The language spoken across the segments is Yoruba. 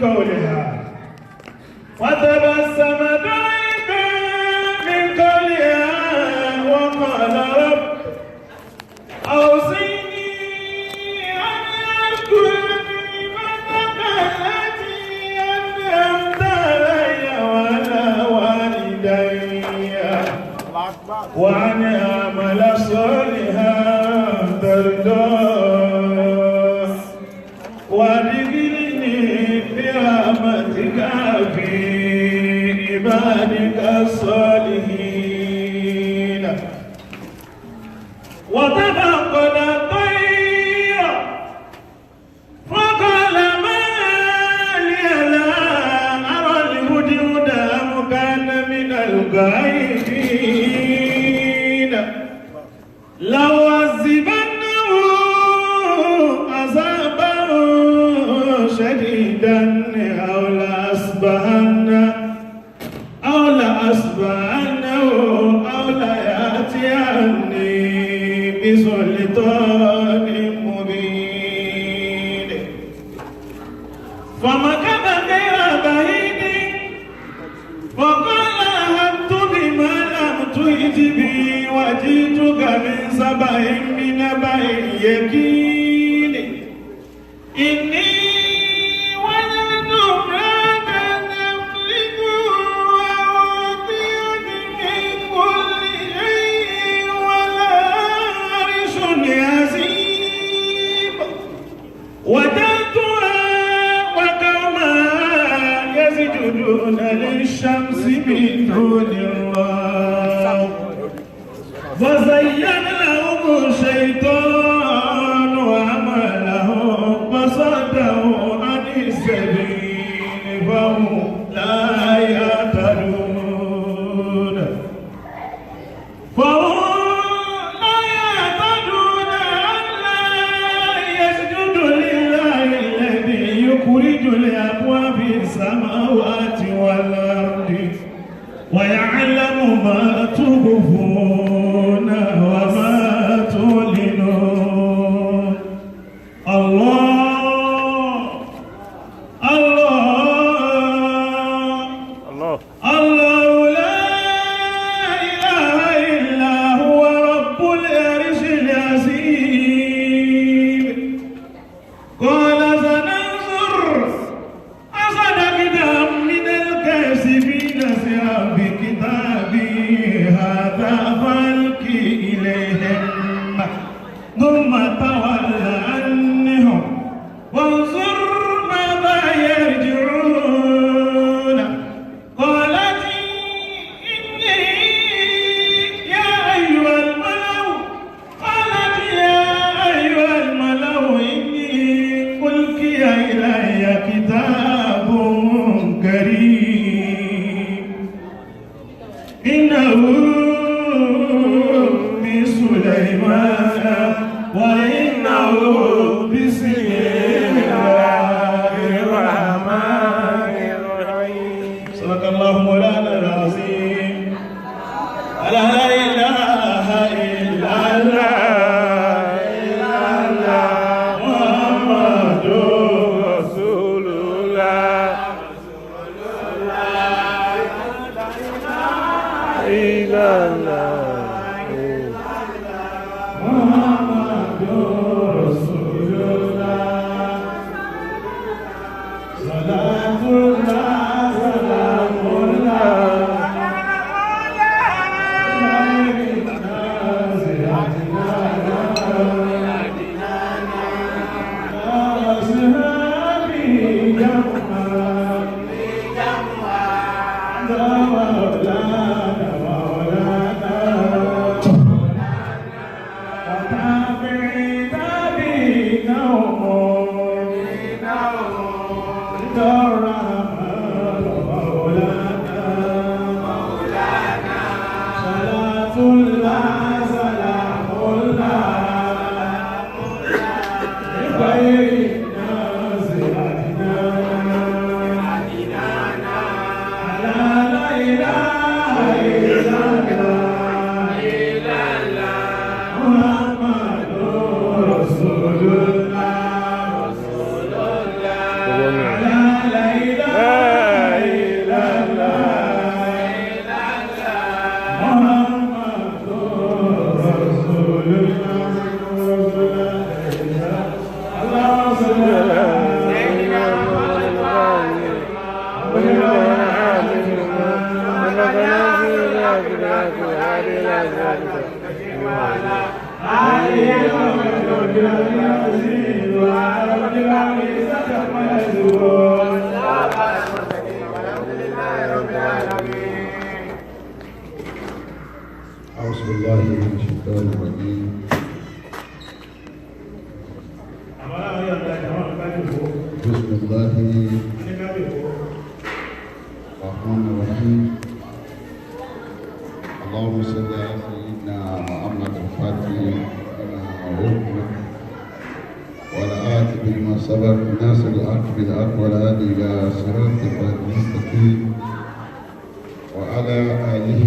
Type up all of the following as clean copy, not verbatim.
قولها فتبسم ضاحكا من قولها وقال رب أوزعني أن أشكر نعمتك التي أنعمت علي وعلى والدي وأن أعمل صالحا ترضاه وأدخلني برحمتك في عبادك الصالحين. وتفقد الطير فقال ما لي لا أرى الهدهد أم كان من الغائبين لو عذبنه عذابا شديدا أو لأصبحنه أو ليأتيني بسلطان مبين. فمكث غير بعيد فقال أحطت بما لم تحط به وجئتك من سبأ بنبأ يقين إني وجدت امرأة تملكهم وأوتيت من كل شيء ولها عرش عظيم. وجدتها وقومها يسجدون للشمس من دون الله وزين لهم الشيطان عملهم فصدهم عن السبيل فهم لا يهتدون ألا يسجدوا لله الذي يخرج الأبواب في السماوات والأرض ويعلم ما تخفون وما تعلنون. الله الله الله الله لا إله إلا هو رب العرش العظيم. قال سننظر أصدقت أم من الكاذبين بكتابي هذا فألقي إليهم ثم تول عنهم وانظر ماذا يرجعون. قالت إني يا أيها الملأ قالت يا أيها الملأ إني ألقي إلي كتاب كريم إنه من سليمان وإنه بسم الله الرحمن الرحيم. صدق الله مولانا العظيم. لا إله إلا الله محمد رسول الله إلا الله محمد رسول الله صلاة الله سلام الله رسول الله. لا بالله من الشيطان الرجيم. بسم الله الرحمن الرحيم. اللهم صل على سيدنا محمد الفاتح لما أغلق وعلى آله بما سبق ناصر الحق بالحق والهادي إلى صراطك المستقيم وعلى آله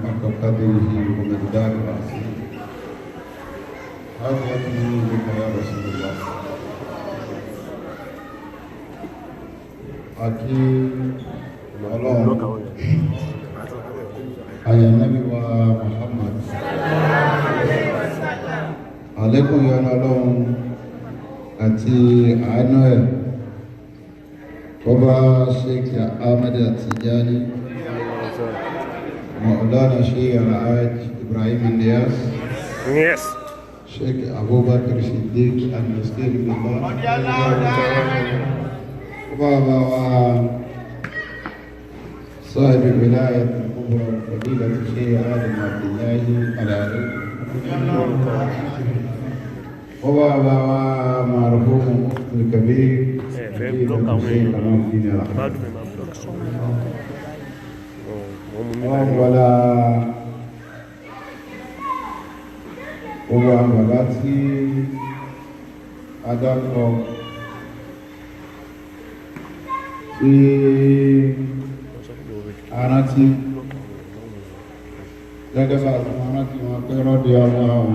حق قدره ومقداره العظيم. هذا بك يا رسول الله. Àti Ọlọ́run àyànnábí wa Muhammad, àlékún ìyọ́nú Ọlọ́run àti àánú ẹ̀ kọba Sheikh Ahmed Tijani, Maulana Sheikh Alhaj Ibrahim Niyas, Yes. Sheikh Abubakar Siddiq Al-Miskin Billah, بابا صاحب الولاية الكبرى فضيلة الشيخ آدم عبد الله العلي، وبابا مرحوم المفتي الكبير فضيلة الشيخ كمال الدين الأحمد، ولا gbogbo bàbá tí adákọ tí arántí gẹ́gẹ́ bá ti máa rántí wọn pé rọ́dí ọlọ́run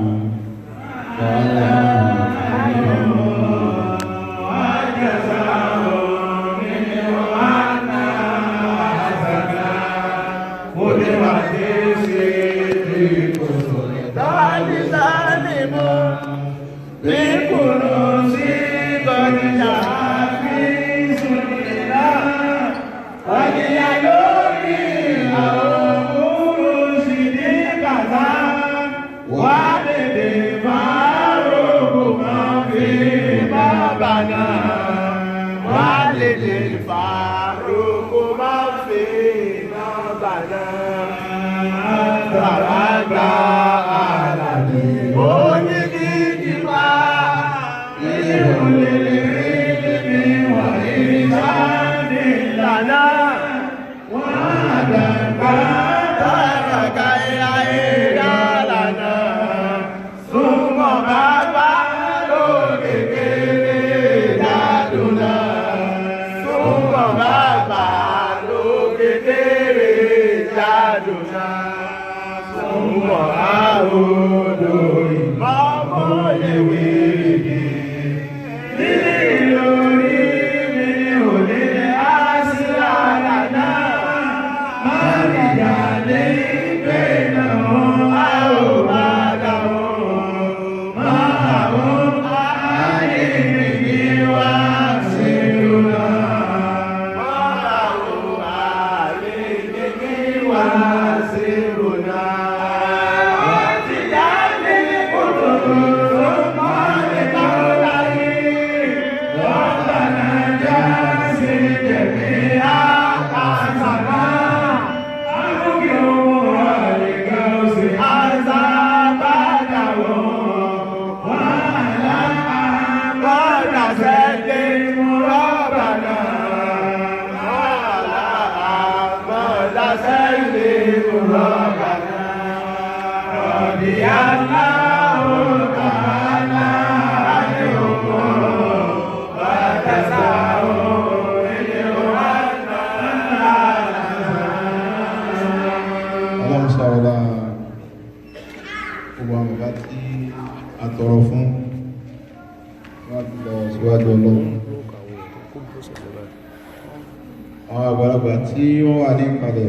Àwọn àgbàlagbà tí wọ́n wà ní ìpàdé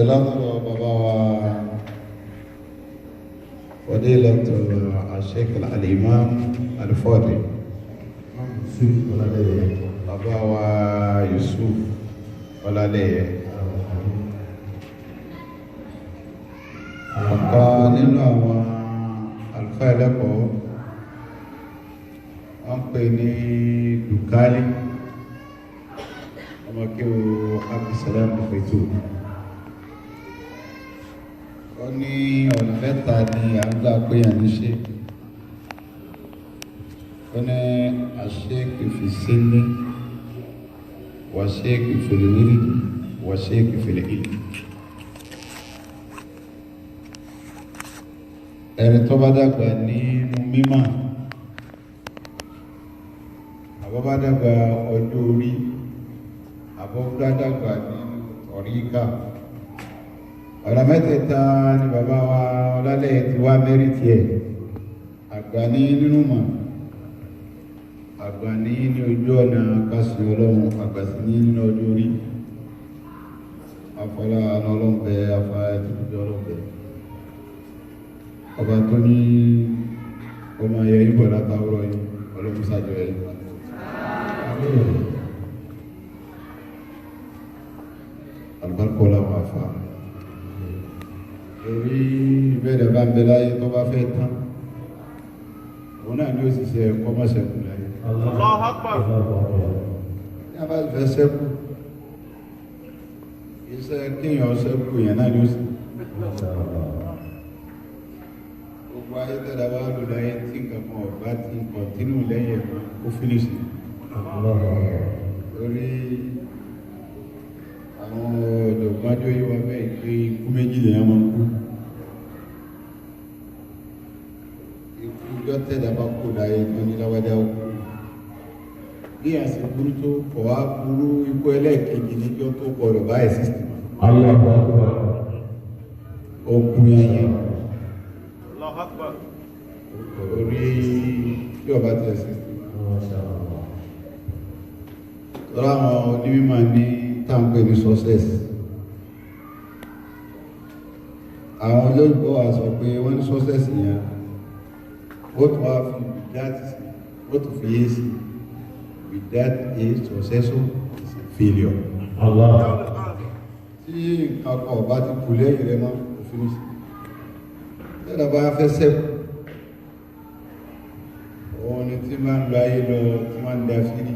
látọ̀dọ̀ bàbá wa Fadilatu Sheikh Al-Imam Al-Fadil, bàbá wa Yusuf Ọlálẹ́yẹ, ọ̀kan nínú àwọn àlùfáà ẹlẹ́kọ̀ọ́ wọ́n pè ní Dukali, ọmọ kí o Abdulsalam Fetu. Ó ní ọ̀nà mẹ́ta ni à ń gbà pé yàn ní ṣéèkì. Ó ní àṣéèkì fi sínú, wà ṣéèkì fil wírìdì, wà ṣéèkì fil ilmi. Ẹni tó bá dàgbà nínú mímọ̀, àbọ̀ bá dàgbà ọjọ́ orí, àbọ̀ bá dàgbà nínú tọ̀ríkà. Ọ̀nà mẹ́tẹ̀ẹ̀ta ni bàbá wa Ọlálẹ́yẹ ti wá mẹ́rìtì ẹ̀. Àgbà ní nínú mọ̀, àgbà ní ní ojú ọ̀nà kásìn Ọlọ́run, àgbà sí ní nínú ọjọ́ orí. Afọlá àna Ọlọ́run bẹ, afọlá ẹtùtù Ọlọ́run bẹ. Ọba tó ní ọmọ ayẹ yín bọ̀ látàwọ̀rọ̀ yìí, Ọlọ́run ṣàjọ ẹ̀. Àlùbáríkà làwọn afa. Torí ìbẹ̀rẹ̀ bá ń bẹ láyé tó bá fẹ́ tán, òun náà ni ó sì ṣe kọ́mọ́sẹ̀kù láyé. Allahu Akbar. Ní a bá fẹ́ sẹ́kù, iṣẹ́ kéèyàn sẹ́kù yẹn náà ni ó sì. Gbogbo ayé tẹ̀lé wa lò láyé tí nǹkan kan ọ̀bá ti kọ̀tínú lẹ́yìn ẹ̀kọ́ ó fínísì. Torí àwọn ọ̀jọ̀gbọ́n ajó yé wa bẹ́ẹ̀ pé ikú méjì lèèyàn máa ń kú. Ikú ọjọ́ tẹ̀lé bá kú láyé tó ní láwájá ó kú. Bí àṣẹ burú tó kọ̀ wá burú ikú ẹlẹ́ẹ̀kejì níjọ́ tó gbọdọ̀ bá ẹ̀sìtì mọ́. Ó kú yẹn. Allahu Akbar. Orí tí ọba ti ẹ̀sìtì mọ́. Tọ́lá àwọn onímọ̀ ní táǹpẹ̀ ní success. Àwọn olóògbé wa sọ pé wọ́n ní success yẹn, ó tún wá fi without sí, ó tún fi yé sí, without a successor is a failure. Tí nǹkan kan ọba ti kù lẹ́yìn rẹ mọ́, òfin sí. Tẹ́lẹ̀ bá fẹ́ sẹ́kù, òun ni tí máa ń lo ayé lọ, tí máa ń da fírí.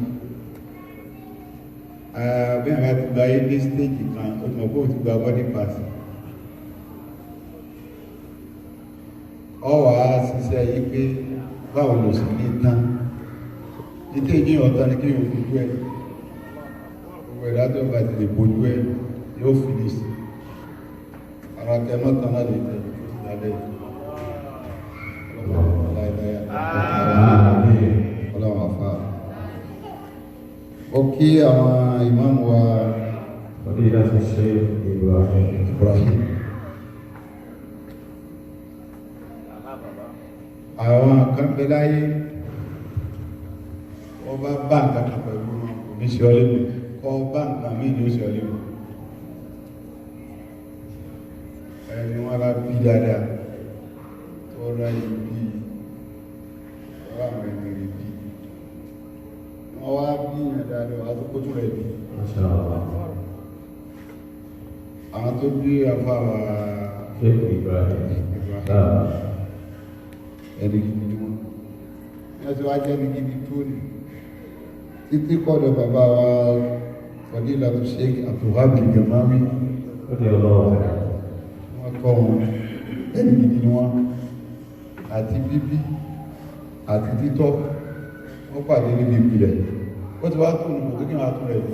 Bí àwọn ti gba ayé dé stéèjì kan, ó ti mọ̀ pé ó ti gba body pass. Ọ wà á ṣiṣẹ́ yìí pé báwo lò sí ní tán. Nítorí ní ọ̀tá ni kí yóò fojú ẹ̀. Gbogbo ẹ̀dá tó bá ti lè bojú ẹ̀ yóò finish. Ara kẹ mọ́tàn náà lè tẹ̀ ó sì dálẹ̀ yìí. Ọlọ́run àfa. Ó kí àwọn ìmáàmù wa فضيلة الشيخ إبراهيم. Ibrahim. Àwọn kan bẹ láyé, wọ́n bá bá nǹkan kan pẹ̀lú wọn, kò ní ṣe ọ léwu, kọ́ bá nǹkan míì ní ó ṣe ọ léwu. Ẹni wọ́n bá bí dáadáa, tó rá ibi, ọ̀rọ̀ àwọn ẹni rẹ̀ bí. Wọ́n wá bí ìyàn dáadáa, wọ́n á tó kó tún rẹ̀ bí. ما شاء الله. Àwọn tó bí afáwa شيخ إبراهيم. Ibrahim. آه. Ẹni gidi ni wọn. Ní ọjọ́ ajé ẹni gidi tó ní títí kọ́dọ̀ bàbá wa Fadilatu Sheikh Abdulwahab Al-Gamawi, رضي الله عنه. wọ́n tọ́ wọn, ẹni gidi ni wọn. Àti bíbí àti títọ́ wọ́n pàdé níbi ìpìlẹ̀. Ó ti wá tó nù tó kí wọ́n á tún rẹ̀ bí.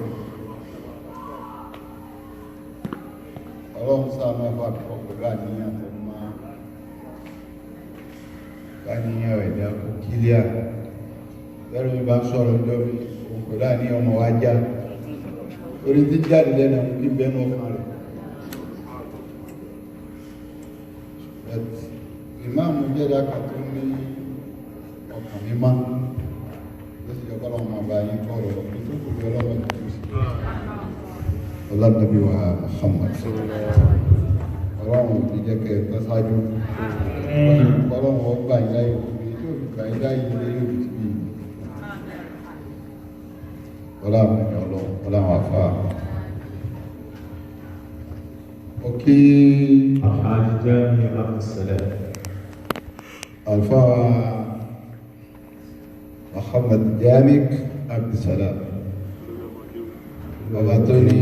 Ọlọ́run sáà máa fà pọ̀ pẹ̀lú àníyàn tó máa káníyàn rẹ̀ dá kó kílíà. Lẹ́rù mi bá ń sọ̀rọ̀ ọjọ́ mi, òun pẹ̀lú àníyàn ọmọ wa já orí tí jáde lẹ́nu àwọn kí bẹ́ẹ̀ náà kan rẹ̀. But ìmáàmù jẹ́dá kan tó ní ọkàn mímọ́, ló sì jẹ́ kọ́ lọ́wọ́ máa bá yín kọ́ ọ̀rọ̀ tó kù bí ọlọ́wọ́ tó kù sí. Ọlọ́dúnbí wa Muhammad, ọlọ́run ò ní jẹ́ kẹ́ ẹ tán ṣáájú. Ọlọ́run ọgbà yín láyé òbí tí òbí gbà yín láyé ilé yóò fi bí. Ọlọ́run ní ọlọ́run, ọlọ́run àfa. Ó kí الحاج جامع عبد السلام. Alfa Muhammad Jamik Abdulsalam, bàbá tó ní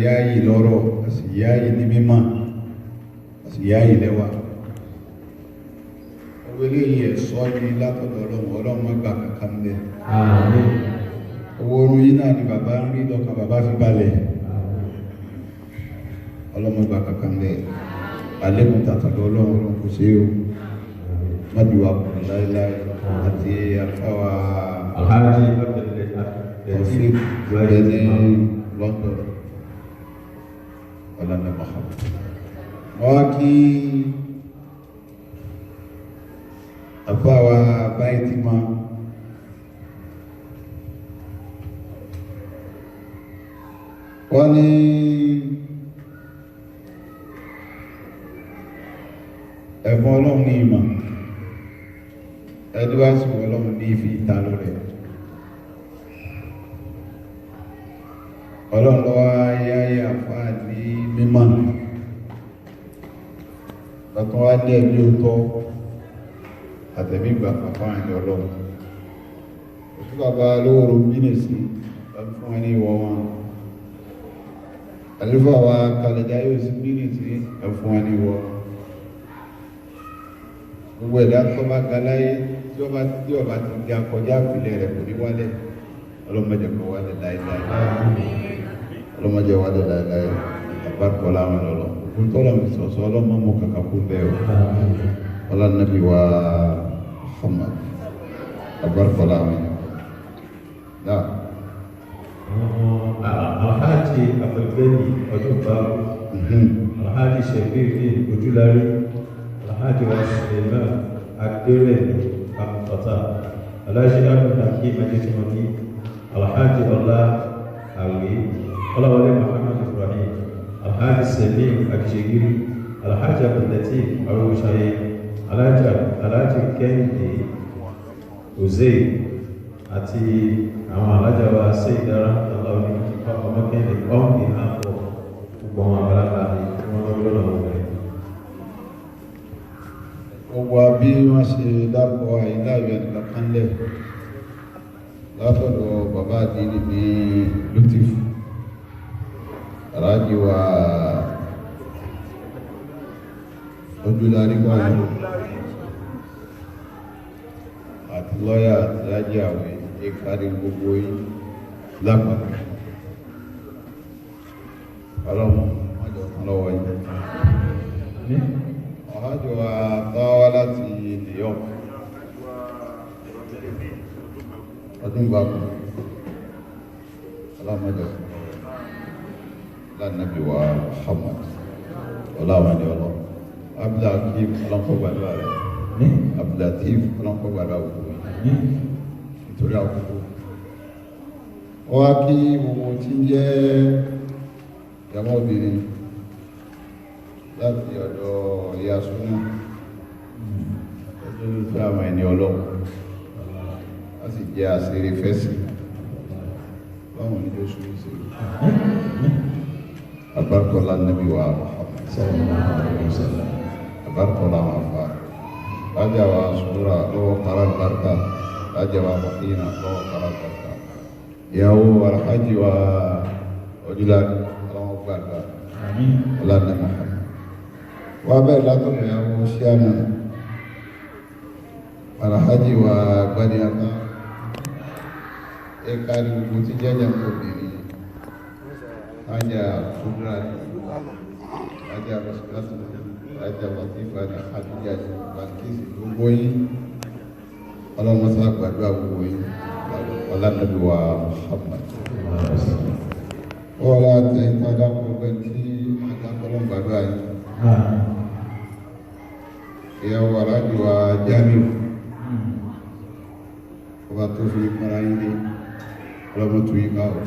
yáàyè lọ́rọ̀ àti yáàyè ní mímọ́. Ìyá ilẹ̀ wa owó eléyìí ẹ̀sọ́ ni látọ̀dọ̀ Ọlọ́run. Ọlọ́run má gbà kankan bẹ́ẹ̀. Àmín. Owó orun yìí náà ni bàbá ń rí lọ́kàn bàbá fi balẹ̀. Ọlọ́run má gbà kankan bẹ́ẹ̀. Àlékún tàtọ̀dọ̀ Ọlọ́run. Ọlọ́run kò ṣe é o, má bí wa kùnà láéláé àti àfáwà. Alhaji Abdul Taofik bẹ́ẹ̀ ní London, ọlọ́run Muhammad. Wọ́n kí àfáwà báyìí ti máa. Wọ́n ní ẹ̀fọn Ọlọ́run ní ìmọ̀, ẹni wá sí Ọlọ́run ní ìfi ìta lọ́rẹ̀. Ọlọ́run lọ́wọ́ ayáyé àfáà ní mímọ̀, lọ́tún wá ní ẹ̀mí òótọ́ àtẹ̀mí ìgbà pàpà àní Ọlọ́run. Òtún bàbá lówóró bínèsì lọ́tún fún wọn ní ìwọ wọn. Àlùfáà wa kàlẹ̀dá yóò sí bínèsì ẹ̀fún wọn ní ìwọ. Gbogbo ẹ̀dá tó bá ga láyé, tí ọba ti ga kọjá ìpìlẹ̀ rẹ̀, kò ní wálẹ̀. Ọlọ́mọdé kò wálẹ̀ láéláé, ọlọ́mọdé wálẹ̀ láéláé. Àbárkọ́lá wọn lọ́lọ́ òkú tọ́lọ̀ mi sọ̀sọ́. Ọlọ́mọ mú kàkà kú bẹ́ẹ̀ o. Ọlọ́nàbí wa Muhammad, àbárkọ́lá wọn yẹn náà. Alhaji Abdulgani Ọdúnbàbò, Alhaji Shafiuddin Ojúlárí, Alhaji wa Suleiman Adérẹ̀mí Abdulfatah, Alhaji Abdulhakeem Ajetunmobi, Alhaji Ọlá Àwé, Ọláwọlé Muhammad Ibrahim, Alhaji Selim Akishegiri, Alhaji Abdullateef Arówóṣayé, Alhaji Kẹ́hìndé Ozeyi àti àwọn alájà wa Seyidara Aláwọ̀ Ọmọkẹ́hìndé on behalf of gbogbo àwọn àgbàlagbà tí wọ́n lọ́wọ́ lọ́nà wọn rẹ̀. Gbogbo bí wọ́n ṣe dárúkọ àyíká ìwé ẹnìkan kan lẹ̀ látọ̀dọ̀ bàbá àdínì ní Lutif, aláàjì wa Ojúlárí wáyé àti lọ́yà àti ajé àwẹ̀ ìkárí gbogbo yìí lápapọ̀. Ọlọ́run wọ́n jọ tán lọ́wọ́ yìí. Ọ̀hájò wa tọ́wọ́ láti New York, ọdún gbàgbọ́ ọlọ́mọdé lánàbí wa Muhammad, ọlọ́mọdé ọlọ́ Abdulhakeem, ọlọ́kọ̀ gbàdúrà rẹ̀. Abdulateef, ọlọ́kọ̀ gbàdúrà gbogbo yìí. Nítorí àkókò, wọ́n wá kí gbogbo tí ń jẹ́ ìyàwó obìnrin láti ọ̀dọ̀ ìyá súná olólùfẹ́ àwọn ẹni Ọlọ́run, wọ́n sì jẹ́ àṣírí fẹ́sì báwọn oníjó sún sí àbárkọ́lá nàbí wa Muhammad, àbárkọ́lá wọn fa lájà wa sùúrà lọ́wọ́ kára barka, lájà wa mọ̀kínà lọ́wọ́ kára barka, ìyàwó alhaji wa Ojúlárí, ọlọ́wọ́ gbàgbà ọlọ́nà Muhammad. Wọ́n bẹ̀rẹ̀ látọ̀dọ̀ ìyàwó ṣíàmù alhaji wa gbadiyaka, ẹ̀ka ní gbogbo tí jẹ́jẹ́ ń obìnrin, ajá kúdúrà ní ajá rọ̀ṣùlátù, ajá latifa ní àdíjà ní balkisi, gbogbo yín, ọlọ́mọsá gbàdúrà gbogbo yín, ọlọ́nàbí wa Muhammad. Wọ́n láti ìtajà gbogbo tí adákọ́lọ́ gbàdúrà yín. Ìyàwó aláàjì wa Jamiu, ọba tó fi para yín lé, ọlọ́mọ tó yín káwọ̀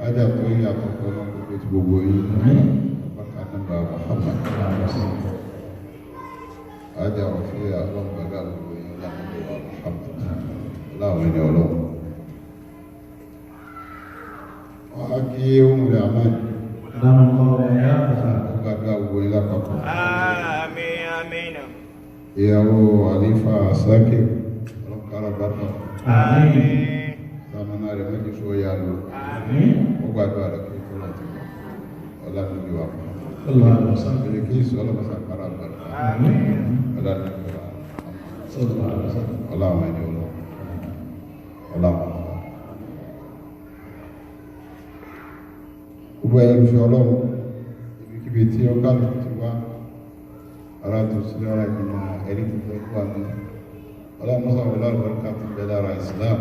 ajá tó yín àkọ́kọ́ náà, gbogbo ti gbogbo yín, bákan náà Muhammad, ajá òfin ọlọ́mọ gbàdúrà gbogbo yín, ọlọ́mọ wa Muhammad, ọlọ́mọ ẹni ọlọ́mọ. Wọ́n á kí ohun rẹ̀ àmàlì gbàdúrà gbogbo yín lápapọ̀. Àmín, àmín. Ìyàwó àlífà Sákì, ọlọ́kàrà bàtà. Àmín. Sàmánà rẹ̀ méjì sọ ya lò. Àmín. Ó gbàdúrà rẹ̀ kí ó tó láti lọ. Ọlọ́run wa mọ̀. Bilkisu ọlọ́mọsá kára àlùbáríkà. Ọlọ́run ẹni ọlọ́run. Ọlọ́run. Gbogbo ẹ̀yẹ fi ọlọ́run ibikíbi tí ó kálukú ti wá ara tó sí ara ìgbìmọ̀ ẹ̀rí tó fẹ́ kó àmì ọlọ́run mọ́sá wọlé àlùbáríkà tó bẹ lára Islam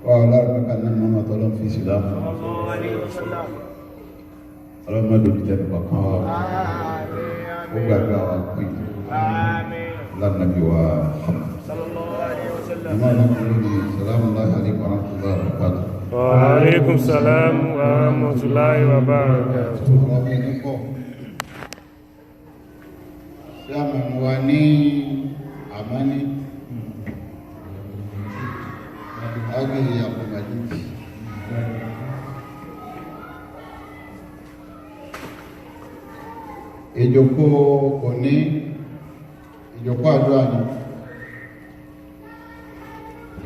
wà ọlọ́run kankan náà mọ́mọ́ tọ́lọ́ fi Islam ọlọ́run má dojú tẹnu kọ̀ọ̀kan wa ó gbàgbé àwọn pè lánàbí wa ìmọ̀ ọlọ́kùnrin ní salamu alaykum wa rahmatullahi wa barakatuh. Wa alaikum salam wa rahmatullahi wa barakatuh. Ọ̀rọ̀ mi ní pọ̀ sí àmì wa ní àmání ágbèrè àpòmàjìjì ìjókòó òní ìjókòó àdúrà ni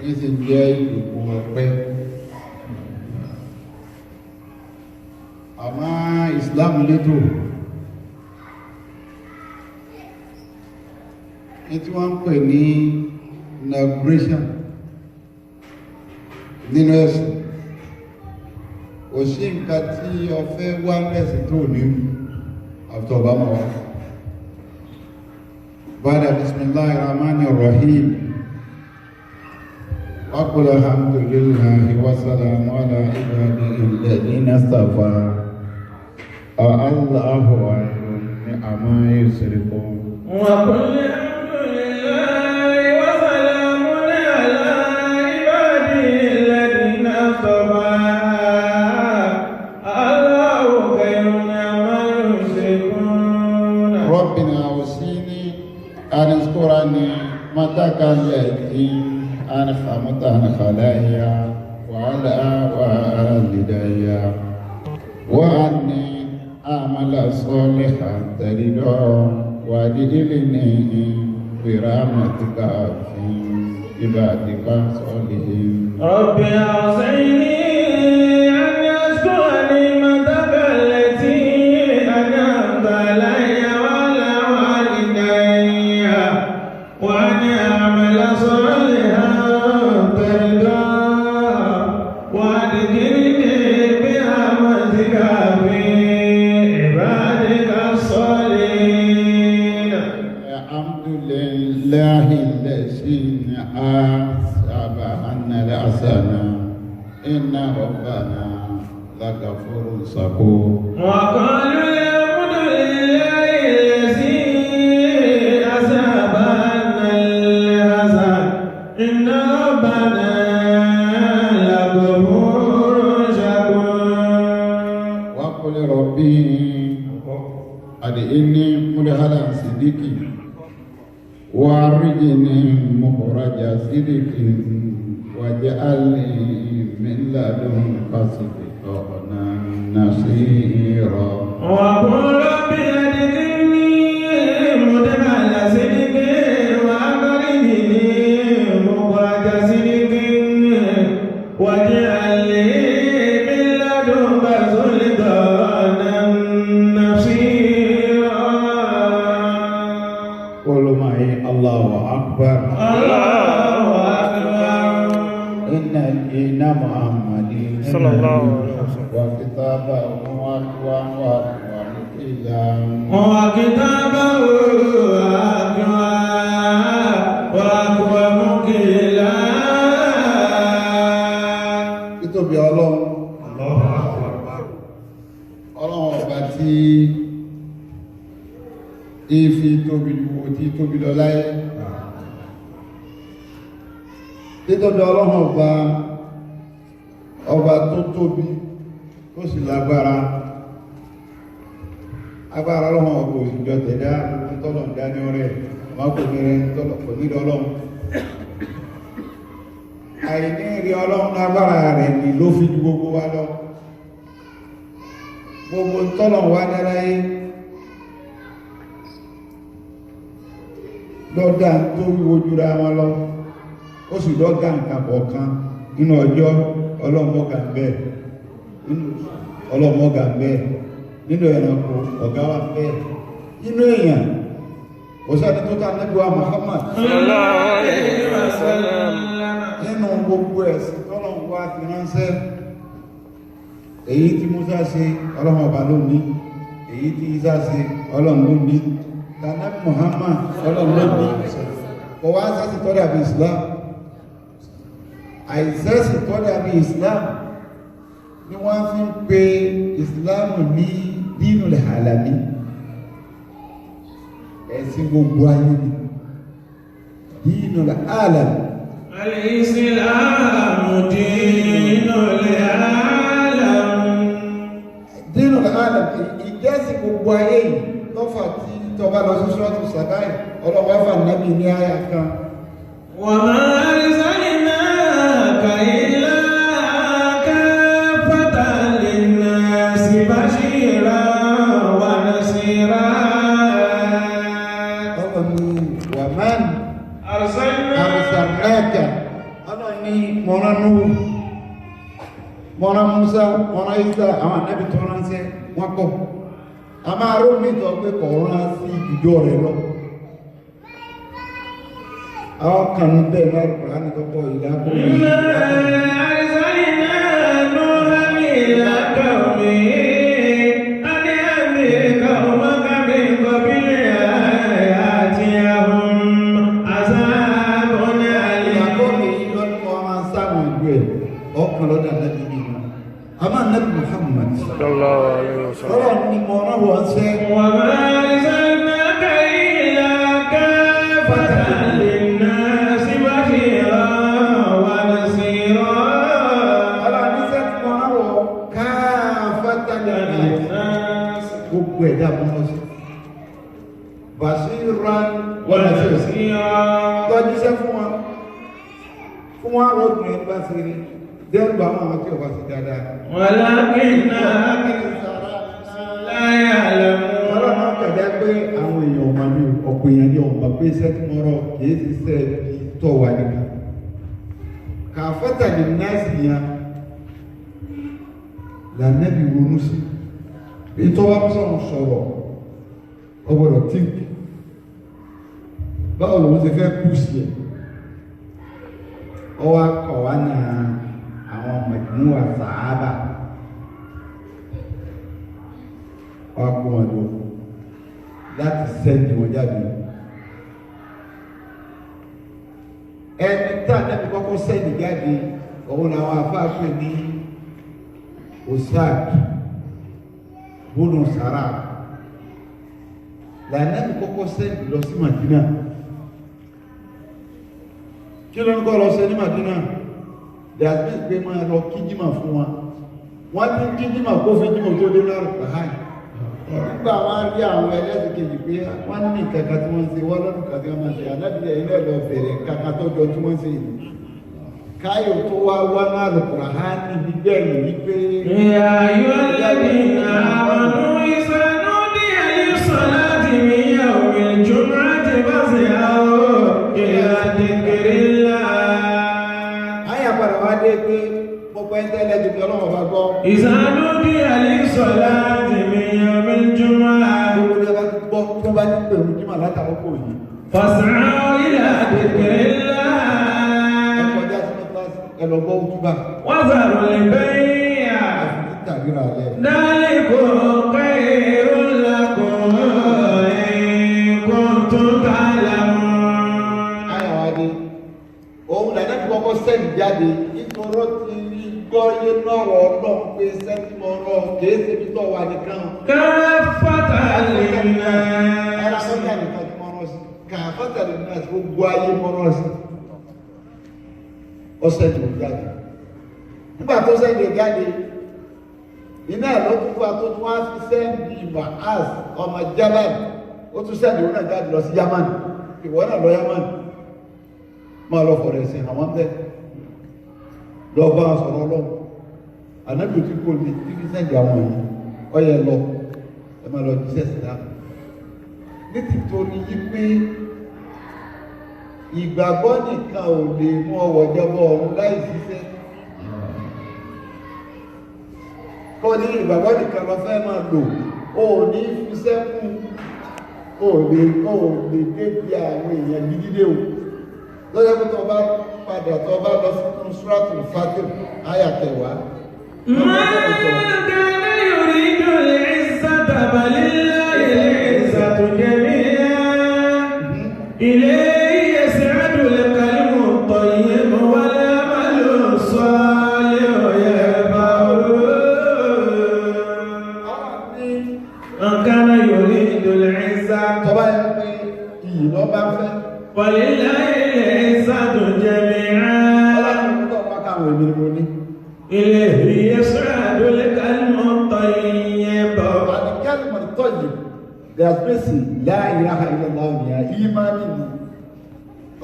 ní sì jẹ́ ìjókòó ọpẹ́ àmọ́ Islam létò ní tí wọ́n ń pè ní inauguration nínú ẹ̀sìn kò sí nǹkan tí o fẹ́ wá lẹ́sìn tó ní àfitọ́ Obama wá. Bada bismillahi rahmani rahim wa qul alhamdulillahi wa salamu ala ibadihi alladhina istafa Allahu khayrun amma yushrikun. Wa qul alhamdulillahi wa salamun ala ibadihi alladhina istafa Allahu khayrun amma yushrikun. Rabbina awsini an ashkura ni'mataka allati an'amta alayya wa ala walidayya wa anni a'mala salihan tardahu wa adkhilni bi rahmatika fi ibadika salihin. Rabbi awzi'ni an ashkura ni'mataka allati an'amta alayya wa ala walidayya wa an a'mala salihan tardahu wa adkhilni bi rahmatika fi ibadika salihin. Alhamdulillahi allazi asaba anna al-hasana inna rabbana lagafurun shakur. Wa qalu alhamdulillahi allazi asaba anna al-hasana inna rabbana lagafurun shakur. Wa qul rabbi adkhilni mudkhala sidqin wa akhrijni mukhraja sidqin waj'alni min ladunka sultanan nasira. Wa qul rabbi adkhilni mudkhala sidqin wa akhrijni mukhraja sidqin waj'alni min ladunka sultanan nasira. Qulu ma'i Allahu akbar. Allahu akbar. Inna inna Muhammadin sallallahu alaihi wasallam wa kitabahu wa wa wa kitabahu wa aqwa mukila. Títóbi Ọlọ́run. Ọlọ́run ọba tí ìfi tóbi wo tí tóbi lọ láyé. Títóbi Ọlọ́run ọba ọba tó tóbi tó sì lágbára. Agbára Ọlọ́run ọba òsìjọ tẹ̀dá tọ́lọ̀ ń dání ọrẹ ọmọ kò ní rẹ tọ́lọ̀ kò ní Ọlọ́run. Àìní rí Ọlọ́run lágbára rẹ̀ ní ló fi ju gbogbo wa lọ. Gbogbo tọ́lọ̀ wá dáráyé lọ́dá tó wíwo jura wọn lọ, ó sì lọ́gá nǹkan kọ̀ọ̀kan nínú ọjọ́ ọlọ́mọgà ń bẹ, nínú ọlọ́mọgà ń bẹ, Nínú ẹranko ọ̀gá wa ń bẹ. Nínú èèyàn kò sẹ́ni tó ta Ànábì wa Muhammad. Nínú gbogbo ẹ̀sìn tọ́lọ́run wá fi ránṣẹ́, èyí tí Musa ṣe Ọlọ́run ọba ló ní, èyí tí Isa ṣe Ọlọ́run ló ní, tànàbí Muhammad Ọlọ́run ló ní. Kò wá sẹ́sì tó dàbí Islam. Àìsẹ́sì tó dàbí Islam ni wọ́n fi ń pe Islam ní dínul alami, ẹ̀sìn gbogbo ayé ni dínul alami. Al-Islamu dinul alam. Dínul alam, ìjẹ́sìn gbogbo ayé yìí lọ́fà tí tọba lọ sí ṣọ́ọ̀tù sàbáì ọlọ́wọ́ fà nábì ní àyà kan. Wa ma arsalnaka illa kaffatan linnasi bashiran wa nasira. Ọlọ́run ní wa man arsalnaka, ọlọ́run ní mọ̀rán Nuhu, mọ̀rán Musa, mọ̀rán Isa, àwọn ànábì tó ránṣẹ́ wọ́n kọ̀. A máa ró mi tọ́ pé kọ̀ rán sí ìjọ rẹ̀ lọ. Àwọn kan ní bẹ́ẹ̀ náà rẹ̀ ní tọ́pọ̀ ìdákùn mi. Arsalna Nuhan ila qawmihi an anzir qawmaka min qabli an ya'tiyahum azabun alim. Ìyàkọ́ mi lọ́dún kan máa ń sáwọn ìlú ẹ̀ ọkàn lọ́dà nábì nínú. Àmọ́ nábì Muhammad Sallallahu alaihi wasallam. Ọlọ́run ni mo rán wọn ṣẹ́. Wa ma arsalnaka illa kaffatan linnasi bashiran wa nasira. Ọlọ́run ní sẹ́ tí mo rán wọn kaffatan linnasi. Gbogbo ẹ̀dá mọ́ lọ sí. Bashiran wa nasira. Tọ́jú iṣẹ́ fún wa. Fún wa rọ́ọ̀dùn ẹni bá ṣe rí. Dẹ́rù bá wọn àwọn tí ò bá ṣe dáadáa. Walakinna la ya'lamun. Ọlọ́run náà kẹ̀dá pé àwọn èèyàn ọmọ mi ọ̀pọ̀ èèyàn ní ọmọ pé iṣẹ́ tí mo rọ kìí ṣiṣẹ́ bí tọ́ wa nìkan. Kàfọ́tà ní nọ́ọ̀sì yẹn lànàbí ronú sí. Bí tọ́wọ́ sọ̀rọ̀ sọ̀rọ̀ ọgbọ́dọ̀ tíǹkì. Báwo lòun ṣe fẹ́ kú sí ẹ̀? Ọwọ́ akọ̀ wá ní àwọn mẹ̀gbọ́n sàábà. Ọwọ́ akọ̀ wọn lọ láti sẹ́ndì wọn jáde. Ẹni tá a nábì kọ́kọ́ sẹ́ndì jáde, òun làwọn afáàfẹ́ ní Osak bónú sàrà. Lànàbì kọ́kọ́ sẹ́ndì lọ sí Madina. Kí ló ń kọ́ lọ sí ní Madina? Dàbí pé máa lọ kíjímà fún wa. Wọ́n ti ń kíjímà kó fi jímà tó dé lárùn pàhán. Nígbà wọn rí àwọn ẹlẹ́sìn kejì pé wọ́n ní kankan tí wọ́n ń ṣe, wọ́n lọ́dún kan tí wọ́n máa ń ṣe, alábìlẹ̀ ilé lọ bẹ̀rẹ̀ kankan tó jọ tí wọ́n ń ṣe yìí. Káyọ̀ tó wá wá náà Al-Qur'ani nígbẹ̀yìn wípé. Ya ayyuhalladhina amanu idha nudiya lis-salati min yawmil jum'ati fas'aw ila dhikrillah. Àyà padà wá dé pé gbogbo ẹni tẹ́lẹ̀ ju pé Ọlọ́run bá gbọ́. Idha nudiya lis-salati min yawmil jum'ah. Gbogbo ní ọba gbọ́ tó bá ti pè mú jímọ̀ látàwọn kò yìí. Fas'aw ila dhikrillah. Ẹ kọjá sínú kíláàsì, ẹ lọ gbọ́ òtúbà. Wazarul bay'a. Àfi títà ríra lẹ̀. Dhalikum khayrun lakum in kuntum ta'lamun. Àyà wá dé. Òun làdá fi kọ́kọ́ sẹ́ẹ̀lì jáde nítorí ti rí gbọ́yé lọ́rọ̀ Ọlọ́run pé sẹ́ẹ̀tì mọ́ ọ̀rọ̀ kìí ṣe ibi tó wà nìkan. Kaffatan Ara linnas. sọ́jà nìkan ti mọ́rọ́ sí. Kàfọ́tà lè ní àti gbogbo ayé mọ́rọ́ sí. Ó sẹ́ẹ̀lì ò jáde. Nígbà tó sẹ́ẹ̀lì ò jáde, iná ẹ̀ ló tún fún wa tó tún wá fi sẹ́ẹ̀lì Mu'az ọmọ Jabal. Ó tún sẹ́ẹ̀lì òun náà jáde lọ sí Yámánì. Ìwọ náà lọ Yámánì. Máa lọ fọ̀rọ̀ ẹ̀sìn àwọn bẹ́ẹ̀. Lọ bá a sọ̀rọ̀ Ọlọ́run. Ànábì tí kò ní tí fi sẹ́ǹdì àwọn yìí. Ó yẹ lọ. Ẹ máa lọ jíṣẹ́ síta. Ní tìtorí yí pé ìgbàgbọ́ nìkan ò lè mú ọwọ́ jọbọ ọ̀run láì ṣiṣẹ́. Kọ́ ní ìgbàgbọ́ nìkan lọ fẹ́ máa lò. O ní fi sẹ́kù, o lè débi àwọn èèyàn gidi dé o. Lọ́jọ́ pé tó bá padà tó bá lọ sí Suratul Fatir àyà kẹwàá. Man kana yuridu al-izzata falillahi al-izzatu jami'an ilayhi yas'adu al-kalimu at-tayyibu wal-'amalu as-salihu yarfa'uhu. Man kana yuridu al-izzata. Tọ́ba yẹn pé iyì lọ́ bá fẹ́. Falillahi al-izzatu jami'an. Ọlọ́run tó wá káwọn èmi ni mo ní. Ilayhi yas'adu al-kalimu at-tayyib. Al-kalimu at-tayyib, the la ilaha illallah ni ìmánì ni.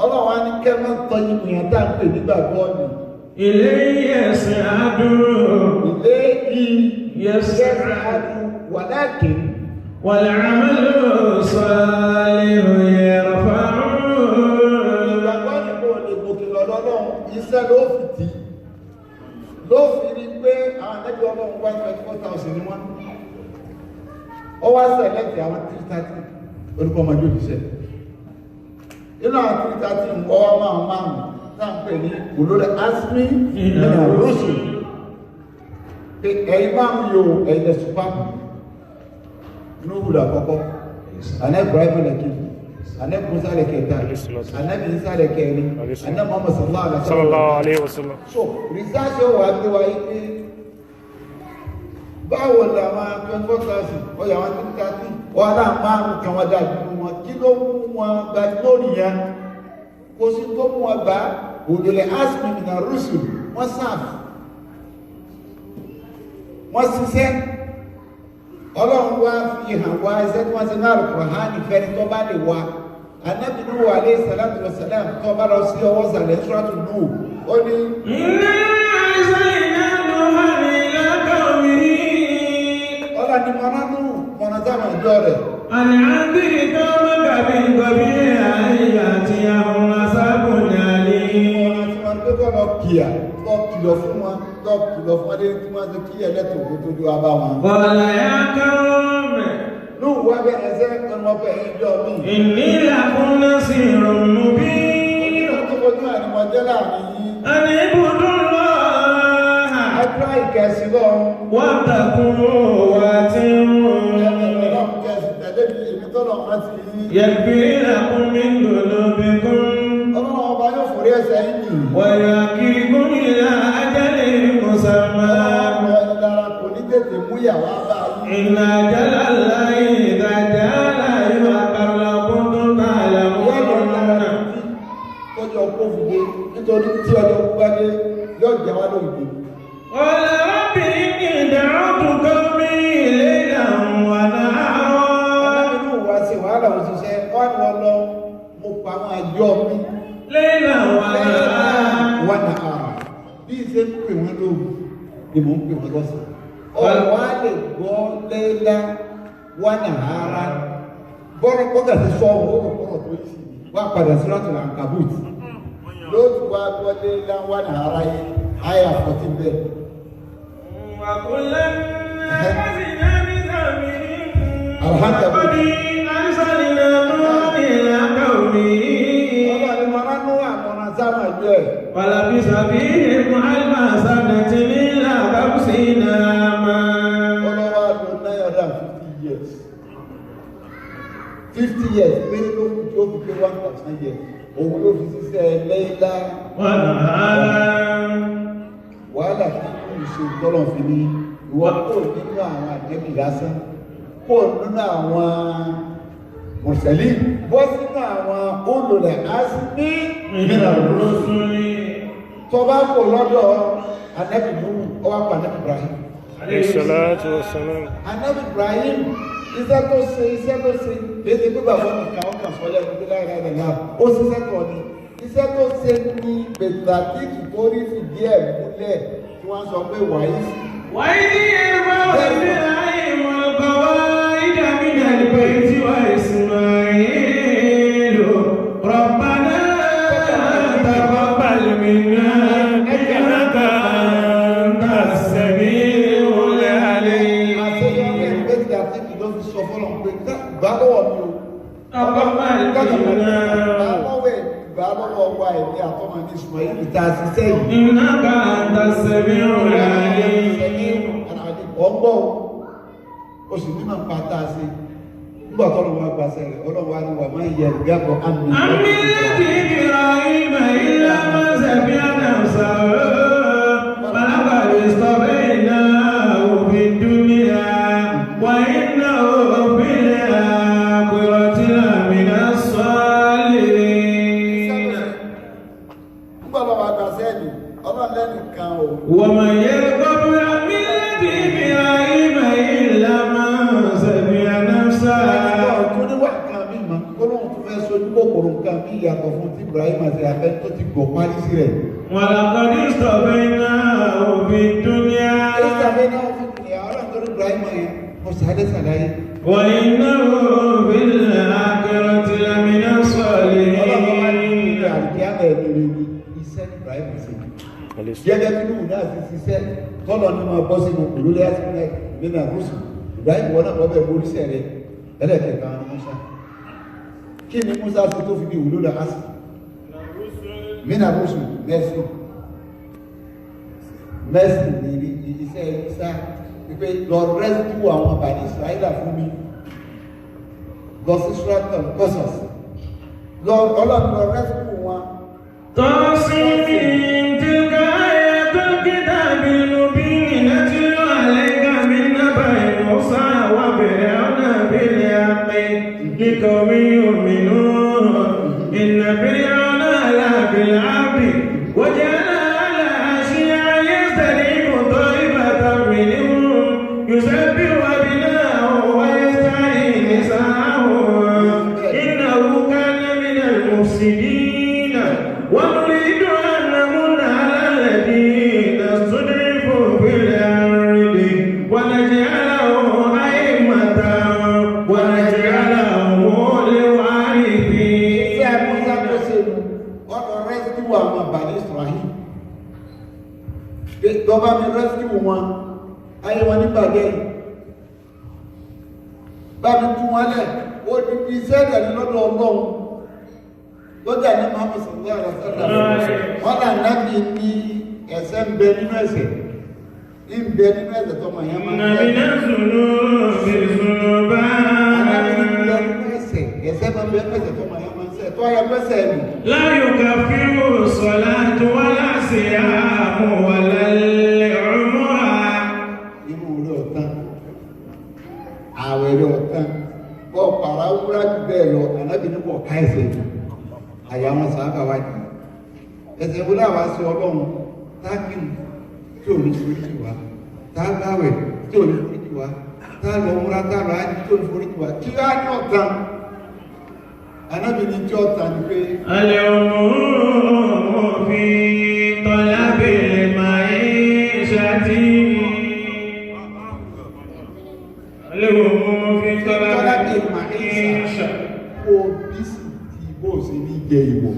Ọlọ́run á ní kalimu at-tayyib yẹn tá à ń pè nígbàgbọ́ ni. Ilayhi yas'adu. Ilayhi yas'adu walakin. Wal-'amalu as-salihu yarfa'uhu. Ìgbàgbọ́ ni kò lè gòkè lọ́dọ̀ Ọlọ́run, iṣẹ́ ló fi tì í. Ló fi rí pé àwọn ẹgbẹ́ Ọlọ́run 124,000 ni wọ́n. Ó wá sẹ̀lẹ̀tì àwọn 330 olùkọ́ ọmọdé òṣìṣẹ́. Inú àwọn 330 ọwọ́ márùn-ún tá à ń pè ní ulul azmi mina rusul. Pé ẹ̀yin márùn-ún yóò ẹ̀yin lẹ̀ sùpáàmù. Nuhu làkọ́kọ́, àná Ibrahim lẹ́kejì, àná Musa lẹ́kẹta, àná Isa lẹ́kẹrin, àná Muhammad sallallahu alaihi wasallam. So research wà gbé wa yìí pé báwo làwọn 24,000 ọyọ àwọn 330 ọ̀rá márùn kan wọn dà nínú wọn, kí ló mú wọn gba lórí yẹn? Kò sí tó mú wọn gbà ulul azmi mina rusul, wọ́n sáf, wọ́n ṣiṣẹ́. Ọlọ́run wá fi hàn wá iṣẹ́ tí wọ́n ṣe náà Al-Qur'ani fẹ́ni tó bá lè wá. Ànábì Nuhu alayhi salatu wa salam tó bá lọ sí ọwọ́ sàlẹ̀ Suratu Nuhu ó ní. Inna arsalna Nuhan ila qawmihi. Ọlọ́run ni mọ̀nà Nuhu mọ̀nà sáwọn ìjọ rẹ̀. An anzir qawmaka min qabli an ya'tiyahum 'azabun alim. Mọ̀nà tí wọ́n gbé kọ́ lọ kìyà lọ kìlọ̀ fún wọn lọ kìlọ̀ fún wọn dé tí wọ́n ṣe kí ẹlẹ́tọ̀ kó tó dé wá bá wọn. Qala ya qawmi. Nuhu wá bẹ̀rẹ̀ sẹ́ ọmọ ọkọ̀ ẹ̀yìn jọ mí. Inni lakum nasirun mubin. Onírò tó fojú ànímọ̀jẹ́ láàrin yín. An ibudullaha. Ẹgbẹ́ ìkẹsì lọ. Wattaqu wa ati'un. Ẹgbẹ́ ìkẹsì tẹ̀lé mi, èmi tọ́lọ̀ máa ti yín. Yaghfir lakum min dhunubikum. Ọlọ́run ọba yóò forí ẹ̀ṣẹ̀ yín jì. Wa yu'akhkhirukum ila ajalin musamma. Ọlọ́run ìlara kò ní tètè mú ìyàwó bá yín. Inna ajala Allahi idha jaa la yu'akhkharu law kuntum ta'lamun. Tọ́jú ọkọ̀ òfìdé nítorí tí ọjọ́ kú bá dé yóò jẹ́ wá lóògbé. Qala rabbi inni da'awtu qawmi laylan wa naharan. Ọlọ́run inú wa ṣe wàhálà òṣìṣẹ́ wọ́n ní wọ́n lọ mo pa àwọn àjọ mi. Laylan wa naharan. Wa naharan. Bí ṣe ń pè wọ́n lóògùn ni mò ń pè wọ́n lọ́sàn-án. Ọ̀rọ̀ wa lè gbọ́ laylan wa naharan. Bọ́rọ̀ bọ́gà ti sọ òun ó kọ̀ọ̀rọ̀ tó yìí sí ni. Wá padà sí Suratul Ankabut. Lóòtù wa gbọ́ laylan wa naharan yìí, àyà 14 bẹ́ẹ̀. Wa kullan akhadhna bi dhanbihi. Alhamdulillah. Arsalna Nuhan ila qawmihi. Ọlọ́run ni mọ̀nà nú àmọ̀nà sáwọn ẹgbẹ́ ẹ̀. Falabisa fihim alfa sanatin illa khamsina ama. Ọlọ́wà lò 950 years. 50 years péré ló kù tí ó fi pé 1,000 years. Òun ló fi ṣiṣẹ́ lẹ́yìnlá. Wa naharan. Wàhálà tí kò ṣe tọ́lọ̀ fi ní ìwọ kò nínú àwọn àjẹbì lásán, kò nínú àwọn mùsẹ̀lì, bọ́ sínú àwọn ulul azmi mina rusul. Tọba kò lọ́dọ̀ Ànábì Nuhu, ó wá pa Ànábì Ibrahim. Alayhi salatu wassalam. Ànábì Ibrahim, iṣẹ́ tó ṣe léṣe pé bàbá nìkan ó kàn sọ lẹ́nu pé láìláì lẹ́la, ó ṣiṣẹ́ tọ̀ ni. Iṣẹ́ tó ṣe ní bẹ̀tàkìtì tó rí fìdí ẹ̀ múlẹ̀ tí wọ́n sọ pé wàyí. Wàyí ní ẹ̀rọ Ibrahim al-qawa'ida min al-bayti wa Ismail rabbana taqabbal minna innaka anta as-sami'ul 'alim. Àṣeyọrí ẹ̀ bẹ̀tàkìtì ló ẹ̀mí àtọ́mọ ní Ismail tá a ṣiṣẹ́ yìí. إنك أنت السميع العليم. Ọgbọ́n o sì ní máa ń pa tá a ṣe. Nígbà tó lọ́wọ́ gbaṣẹ́ rẹ̀, ọlọ́wọ́ á ní wà máa ń yẹ ìgbàgbọ́ àmì. عن ملة إبراهيم إلا من سفه نفسه ولقد اصطفيناه في الدنيا وإنه في الآخرة لمن الصالحين. Nígbà lọ́wọ́ gbaṣẹ́ mi, ọlọ́run lẹ́nìkan o. ومن يرغب عن ملة إبراهيم إلا من سفه نفسه. Tó ní wà kan mí mọ́, kó lóun tún fẹ́ sojú kòkòrò nǹkan mí ìyàtọ̀ fún ti Ibrahim àti afẹ́ tó ti gbọ̀ parí sí rẹ̀. ولقد اصطفيناه في الدنيا Ìsàfẹ́ náà fún ìyá ọlọ́run tó ní Ibrahim yẹn, mo sáré sàlàyé. وإنه في الآخرة لمن Ọlọ́run wá ní الصالحين. ìlú àlùkìyámà ẹ̀mí rẹ̀ ni iṣẹ́ ní Ibrahim ṣe. Gẹ́gẹ́ bí Nuhu náà ti ṣiṣẹ́ tọ́lọ̀ ní máa bọ́ sínú òrùlé àtìlẹ́ nínú àrùsù. Ibrahim wọn náà bọ́ bẹ́ẹ̀ borí sẹ̀ rẹ̀ ẹlẹ́kẹ̀ẹ́ta ni Musa. Kí ni Musa ṣe tó fi di òrùlé àsì? Nínú àrùsù mẹ́sì. Mẹ́sì ní iṣẹ́ Isa wípé lọ rẹ́síkú àwọn àbàdì Israẹla fún mi. Lọ sí Suratul Qasas. Lọ ọlọ́run lọ rẹ́síkú wọn. طاسمين تلك آيات الكتاب المبين نتلو عليك من نبأ موسى وفرعون بالحق لقوم يؤمنون. إن فرعون علا في الأرض وجعل أهلها شيعا يستضعف طائفة منهم يذبح أبناءهم ويستحيي نساءهم إنه كان من المفسدين. ونريد أن نمن على الذين استضعفوا في الأرض ونجعلهم أئمة ونجعلهم الوارثين. Iṣẹ́ Musa tó ṣe nu ọ̀nà rẹ́síkú àwọn àbàdì Israel. Lọ́ba mi rẹ́síkú wọn, ayé wọn ní bàjẹ́ yìí. Bá mi tú wọn lẹ̀, ó di iṣẹ́ ìdàní lọ́dọ̀ Ọlọ́run. Lọ́jà ní Muhammad sallallahu alaihi wasallam. Wọ́n là nábì ní ẹ̀ṣẹ̀ ń bẹ nínú ẹ̀ṣẹ̀. Ń bẹ nínú ẹ̀ṣẹ̀ tọmọ yẹn máa ń إن bẹ. من الذنوب ذنوبا. Ànábì ní ń bẹ nínú ẹ̀ṣẹ̀, ẹ̀ṣẹ̀ máa ń bẹ nínú ẹ̀ṣẹ̀ tọmọ yẹn máa ń ṣẹ̀. Tó ayẹ pẹ́sẹ̀ mi. لا يكفر الصلاة ولا صيام ولا العمرة. Inú rẹ̀ ọ̀tán, ààwẹ̀ rẹ̀ ọ̀tán, bọ́ pàrà wúrà jù bẹ́ẹ̀ lọ, ànábì ní kò ká ẹsẹ̀ yìí. Àyà wọn sábà wá jù. Ẹsẹ̀ wo láwa sí ọlọ́run táàkì tí ò ní forí jì wá, tá a gbàwẹ̀ tí ò ní forí jì wá, tá a lọ wúrà tá a lọ ájí tí ò ní forí jì wá, kí wá ní ọ̀tán? Ànábì ní tí ọ̀tán ni pé العموم في طلب المعيشة. العموم في طلب tọ́lá bí màáṣà المعيشة. kó o bí sì ti bó o ṣe ní jẹ ìwọ̀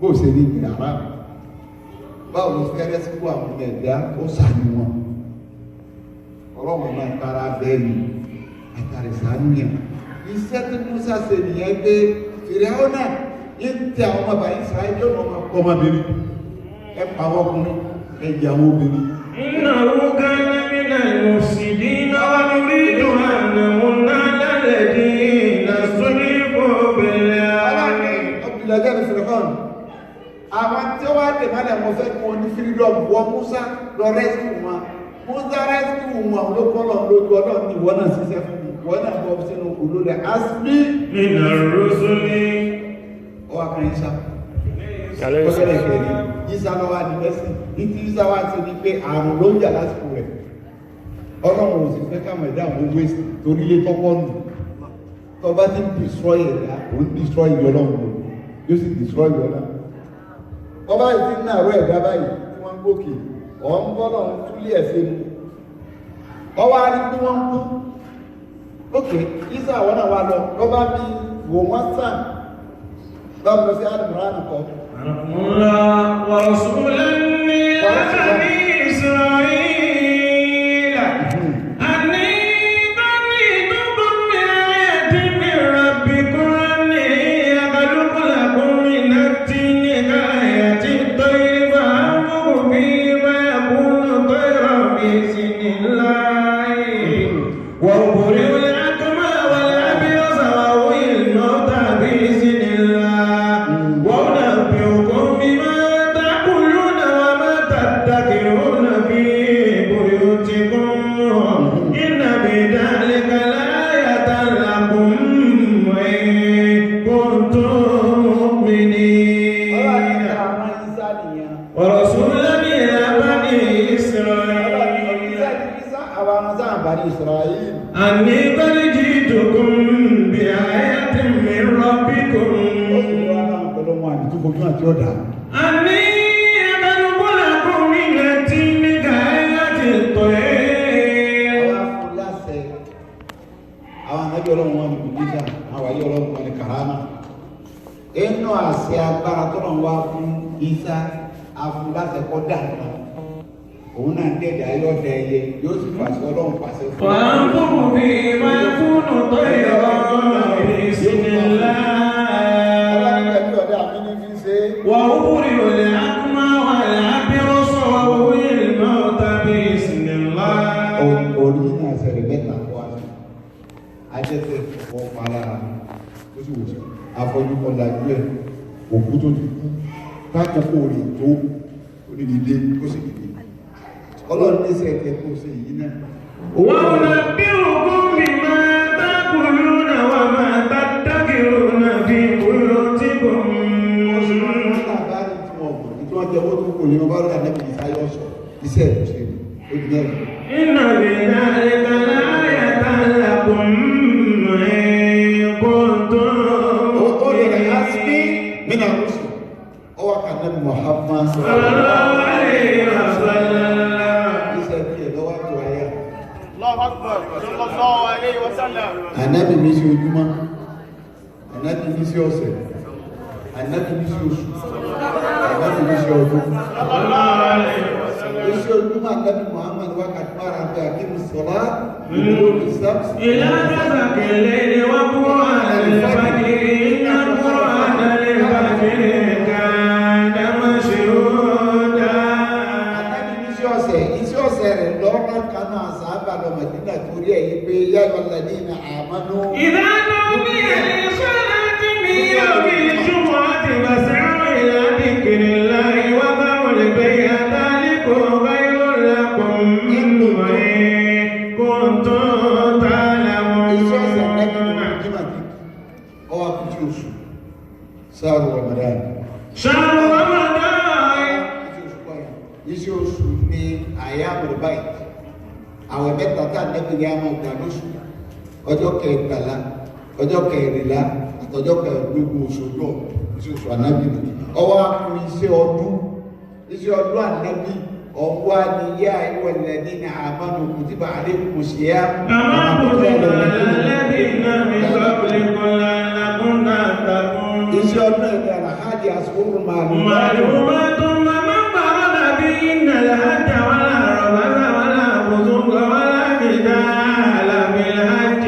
bó o ṣe ní jẹ ara báwo ló fẹ́ rẹ́síkú àwọn ọmọ ẹ̀dá ó sàánú wọn ọlọ́run máa tara bẹ́ẹ̀ ni àtàrí sàánú yẹn iṣẹ́ tí Musa ṣe nìyẹn pé Fìràwọ́nà ń tẹ àwọn ọmọ bàbá Israẹli yóò mọ ọmọ ọmọbìnrin ẹ pa àwọn ọkùnrin ẹ jẹ àwọn obìnrin. إنه كان من المفسدين ونريد أن نمن على الذين استضعفوا في الأرض. Ọ̀bìlẹ̀gẹ́ ni Fìràwọ́n. Àwọn tí wọ́n á dè má lẹ̀ wọ́n fẹ́ kí wọ́n ní freedom wọ Musa lọ rescue wọn. Musa rescue wọn ló kọ́ lọ lójú ọlọ́run ní ìwọ náà ṣiṣẹ́ fún mi. Ìwọ náà bọ́ sínú olórí asmi. من الرسل. Ọwọ́ akọrin Isa. Alayhi Ọ̀sẹ̀lẹ̀ salam. kẹrin. Isa lọ́wọ́ adìmẹ́sì. Ìtì Isa wá ti ní pé àrùn ló ń jà lásìkò rẹ̀. Ọlọ́run ò sì fẹ́ káwọn ẹ̀dá àwọn waste torí ilé tọ́pọ̀ nù. Tọba ti ń destroy ẹ̀dá, òun destroy ìlú ọlọ́run o. Yóò sì destroy ìlú ọlọ́run. Ọba yìí ti ń nàró ẹ̀dá báyìí tí wọ́n ń gòkè. Ọ̀ ń bọ́ lọ́run túlé ẹ̀ sínú. Ọwọ́ á rí pé wọ́n ń kú. Ókè, Isa àwọn náà wá lọ, lọ́ba bí wò wọ́n sàn. Báwo lọ sí Alùpùpù kọ́? الله ورسولا إلى بني إسرائيل أني قد جئتكم بآية من ربكم أني أخلق لكم من الطين ورسولا إلى بني إسرائيل Àwọn sáà Bani Israel. أني قد جئتكم بآية من ربكم Ó sì wá náà pẹ̀lú ọmọ àmì tó fojú àti ọ̀dà. أني أخلق لكم من الطين كهيئة الطير Àwọn afúnláṣẹ, àwọn ànábì Ọlọ́run wọn ni Bùdísà, àwọn wàlíì Ọlọ́run wọn ni Kàrámà. Inú àṣẹ agbára tọ́lọ̀ wá fún Isa, afúnláṣẹ kọ́ dà nù. Òun náà ń dẹ̀dẹ̀ ayé ọ̀dẹ ẹyẹ, yóò sì pàṣẹ Ọlọ́run pàṣẹ fún un. وأنفخ فيه فيكون طيرا بإذن Ọlọ́run الله pẹ̀lú ọ̀dẹ àmì ní fi ṣe é. وأبرئ الأكمى والأبرص وأحيي الموتى بإذن الله Orí náà ṣẹlẹ̀ mẹ́ta kọ́ wa sí. Ajẹ́tẹ̀ wọ́n pa lára ó sì wòsàn. Afọ́jú kọ́ lajú ẹ̀, òkú tó ti kú, kákòókò rẹ̀ tó ó ní ilé ó sì dìde. Ọlọ́run ní sẹ́ẹ̀kẹ́ tó ṣe yìí náà. وأنبئكم بما تأكلون وما تدخرون في بيوتكم Bàbá ní tí wọ́n mọ̀ ní tí wọ́n jẹ́ owó tó kò ní wọ́n bá rẹ̀ ànábì Ìsáyọ̀ sọ iṣẹ́ ẹ̀ ló ṣe ní ó di mẹ́rin. إن في ذلك لآية لكم إن كنتم Ó lè rẹ̀ á sí mí náà lóṣù. Ó wà kà nábì Muhammad صلى الله عليه وسلم Iṣẹ́ tiẹ̀ lọ́wọ́ àtò ayá. الله أكبر صلى الله عليه وسلم Ànábì mi sí ojúmọ́, ànábì mi sí ọ̀sẹ̀, ànábì mi sí oṣù, ànábì mi sí ọdún. صلى الله عليه وسلم Iṣẹ́ ojúmọ́ ànábì Muhammad wákàtí mara pé àkíní sọ̀rọ̀ ìlú ìsáàbù. إلى غسق الليل وقرآن الفجر إن قرآن الفجر كان مشهودا Ànábì mi sí ọ̀sẹ̀, iṣẹ́ ọ̀sẹ̀ rẹ̀ lọ́rọ̀ kanú àṣàbà lọ Màdínà torí ẹ̀ yí pé yá alladhina amanu. إذا نودي للصلاة من يوم الجمعة فاسعوا إلى ذكر الله وذروا البيع ذلكم خير لكم إن كنتم Iṣẹ́ ọ̀sẹ̀ ànábì mi تعلمون ní Jímà kíkì, ọwọ́ akutí oṣù, sáàrù Ramadan. شهر رمضان Iṣẹ́ oṣù ni àyàmù báyìí. Àwọn mẹ́ta tá nẹ́bí ni a máa gbà lóṣù. Ọjọ́ kẹtàlá, ọjọ́ kẹrìnlá, àtọjọ́ kẹẹ̀ẹ́dógún oṣù náà, iṣẹ́ oṣù ànábì ni. Ọwọ́ akun iṣẹ́ ọdún. Iṣẹ́ ọdún ànábì ọ̀wá ni yá ìwọ̀ lẹ́ni àmánu kutiba alaykumu siyam. كما كتب على الذين من قبلكم لعلكم تتقون Iṣẹ́ ọdún ẹ̀mí àlàájì àsìkò màlúù. معلومات ومن فرض بهن الحج ولا رفث ولا فسوق ولا جدال في الحج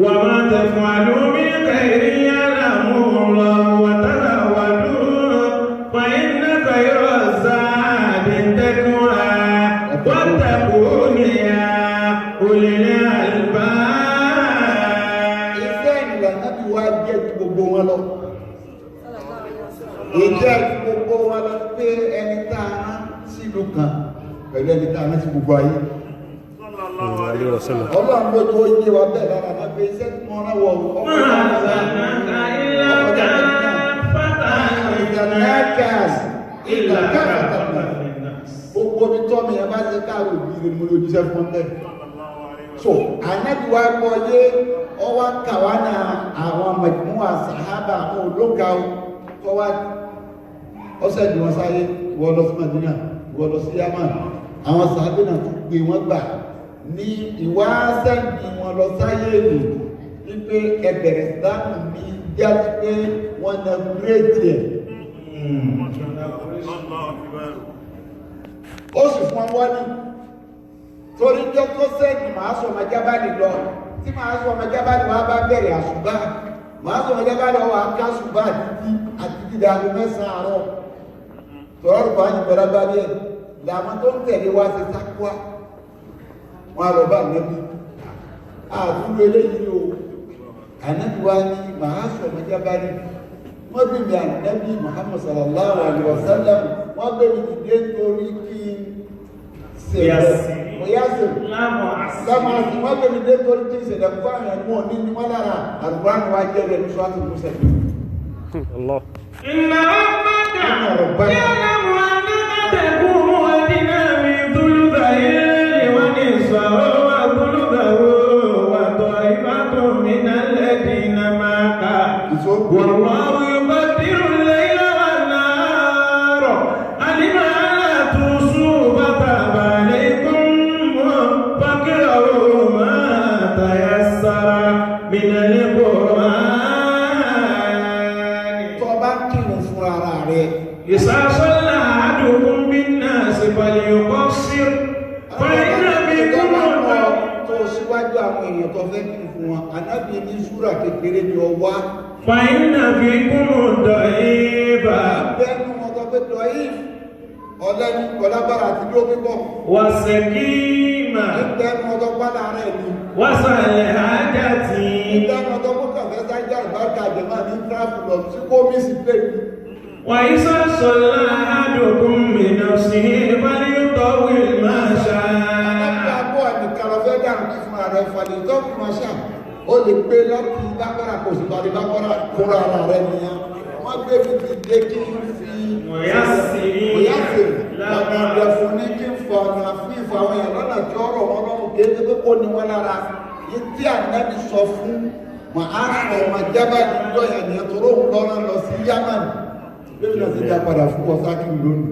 وما تفعلوا من خير يعلمه الله وتزودوا فإن خير الزاد التقوى واتقون يا أولي الألباب. Iṣẹ́ ìlànà bí wàá jẹ́ ju gbogbo wọn lọ. Ìjẹ́ ju gbogbo wọn lọ pé ẹni tá a rán sílùú kan pẹ̀lú ẹni tá a rán sí gbogbo ayé. صلى الله عليه عليه وسلم. Ọlọ́run ló tó yé wa bẹ́ẹ̀ lára máa fi iṣẹ́ tí mo rán wọ ọkọ̀ ما أرسلناك إلا كافة ìdànákàs إلا ìdàkáfàtà. كافة للناس. Gbogbo mi tọ́ mi ẹ bá ṣe káàró òbí rẹ̀ ni mo lè jíṣẹ́ fún ọ bẹ́ẹ̀. So anabi wa gbọ́ yé ọwọ́ kàwá náà àwọn mẹ̀mú àsàhábà àwọn ológa tọ́wá ọ̀sẹ̀ jù wọ́n sáyé wọ́n lọ sí Madina wọ́n lọ sí Yaman àwọn sàábì náà tún gbé wọ́n gbà ní ìwá sẹ́ǹdì wọn lọ sáyé èlò wípé ẹbẹ̀rẹ̀ sáàmù ní jásí pé wọ́n na gírèdì ẹ̀ الله أكبر ó sì fún wọn ní torí jẹ́ tó sẹ́ẹ̀dì màá sọ ọmọ jábàlì lọ tí màá sọ ọmọ jábàlì wàá bá bẹ̀rẹ̀ àṣùbà màá sọ ọmọ jábàlì wàá ká àṣùbà títí àti títí aago mẹ́sàn-án àárọ̀ tọ́rọ̀ bá yín bẹ̀rẹ̀ bá dé làwọn tó ń tẹ̀lé wá sí sákúá wọn lọ bá ànábì àdúgbò eléyìí o ànábì wa ní màá sọ ọmọ jábàlì wọ́n bí mi ànábì Muhammad sallallahu alayhi wa sallam wọ́n bẹ̀ mi dìde nítorí kí n Yasiri. Yasiri. Lámọ̀ àsì. Lámọ̀ àsì wọ́n bẹ̀ mi dìde nítorí kí n ṣẹ̀dá fún àwọn ẹ̀mú òní ní wọ́n lára àlùkùránì wa jẹ́ rẹ̀ ní sọ́ọ́tì Musa. Allah. إن ربك إن ربك يعلم أنك فليقصر فإن فيكم tó síwájú àwọn èèyàn tó fẹ́ kí fún wọn anábì ní súrà kékeré ni ọ wá. فإن فيكم الضعيف bẹ́ẹ̀ni wọn tó fẹ́ dọ̀yìf ọlẹ́ni ọlábàrà àti dúró pípọ̀. والسقيم bẹ́ẹ̀ni wọn tó pálá rẹ̀ ni. وصالحاتي bẹ́ẹ̀ni wọn tó kó kàfẹ́ sájà àlùbáríkà jẹ̀mọ́ ní tíráfù lọ sí kó mí sí pé mi. وإذا صلى أحدكم بنفسه فليطول ما شاء. Àbọ̀ ẹnìkan lọ fẹ́ dànù kí fún ara ẹ̀ falẹ̀ tó fi máa ṣá. Ó lè gbé láti bákọ́rà kò sì parí bákọ́rà kúrò ara rẹ̀ nìyẹn. Wọ́n gbé mi ti dé kí n fi òyàsì lọ́nà rẹ̀ fún ní kí n fọ ọ̀nà fún ìfọ̀ àwọn èèyàn lọ́nà tí ọ̀rọ̀ wọn lọ́rùn kéde pé kó ní wọn lára. Ìdí ànábì sọ fún Màá ọmọ jábà níjọ́ yẹn nìyẹn tó róhùn lọ́nà lọ sí Yámánì. Bébí náà ti dá padà fún ọ̀sákìrì lónìí.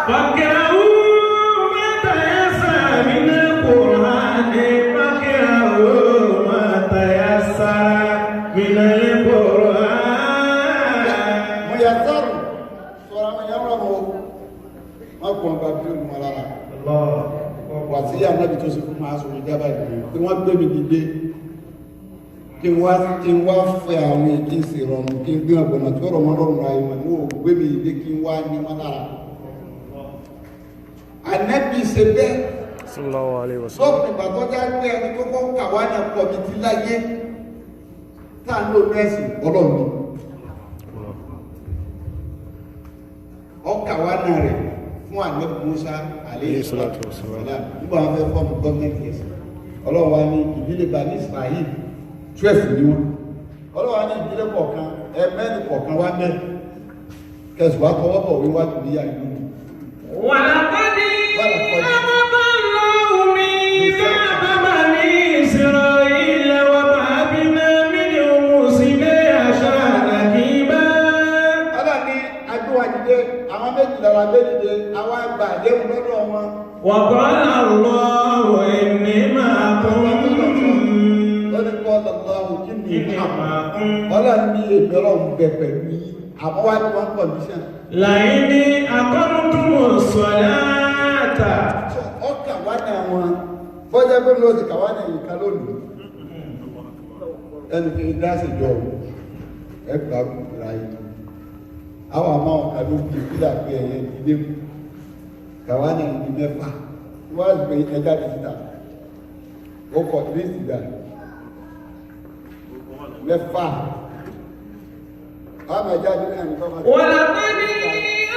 فاقرؤوا ما تيسر من القرآن فاقرؤوا ما تيسر من القرآن. Mùyàtọ̀rù sọ̀rọ̀ àwọn èèyàn rọ̀ mọ́ wọn kàn bá bí olùmọ̀ lára. Wà sí ànábì tó ṣe fún máa sọ̀rọ̀ jábà ìlú pé wọ́n gbé mi dìde kí n wá fẹ́ àwọn èèyàn kí n sì rọrùn kí n gbé ọ̀gbọ̀nà tí ọ̀rọ̀ wọn rọrùn ayé wọn ní ò gbé mi dìde kí n wá ní wọn lára. Ànábì ṣe bẹ́ẹ̀. Sallallahu alayhi wa sallam. Lópin ìgbà tó já pé ẹni tó kọ́ kà wá náà pọ̀ mi ti láyé tá à ń lò nẹ́ẹ̀sì ọlọ́run ni. Ọkà wá náà rẹ̀ fún ànábì Musa alayhi salatu wassalam nígbà wọn fẹ́ fọ́ọ̀mù gọ́ọ̀mẹ̀ntì ẹ̀sìn. Ọlọ́run wa ní ìdílé Bani Israel 12 ni wọn. Ọlọ́run wa ní ìdílé kọ̀ọ̀kan ẹ̀mẹ́rin kọ̀ọ̀kan wá mẹ́ kẹsùn wá tọwọ́ bọ̀ wíwájú níyà ìlú. ولقد أخذ الله ميثاق بني إسرائيل وبعثنا منهم اثني عشر نقيبا. Ọlọ́run ní agbówájídé àwọn méjìlá la gbé dìde àwọn àgbà àdéhùn lọ́dọ̀ wọn. وقال الله إني معكم. Ó ní kọ́ lọ́lọ́run kí ni إني معكم. Ọlọ́run ní èmi ọlọ́run bẹ pẹ̀lú yín àmọ́ wá ní one condition. لئن أقمتم الصلاة. So ọkà wá ní àwọn bọ́jà pé mi ló ti kà wá ní ìka lónìí. Ẹnì kí n dá sí ìjọ o ẹ gbà ra yìí. Àwọn àmọ́ ọ̀kà ló fi ìpínlẹ̀ pé ẹ̀yẹ ìdílé mu. Kà wá ní ìdí mẹ́fà. Wọ́n á gbé ẹja ní síta. Ó kọ̀ ní ìsìdá. Mẹ́fà. Àwọn ẹja ní ẹnì kan máa. ولقد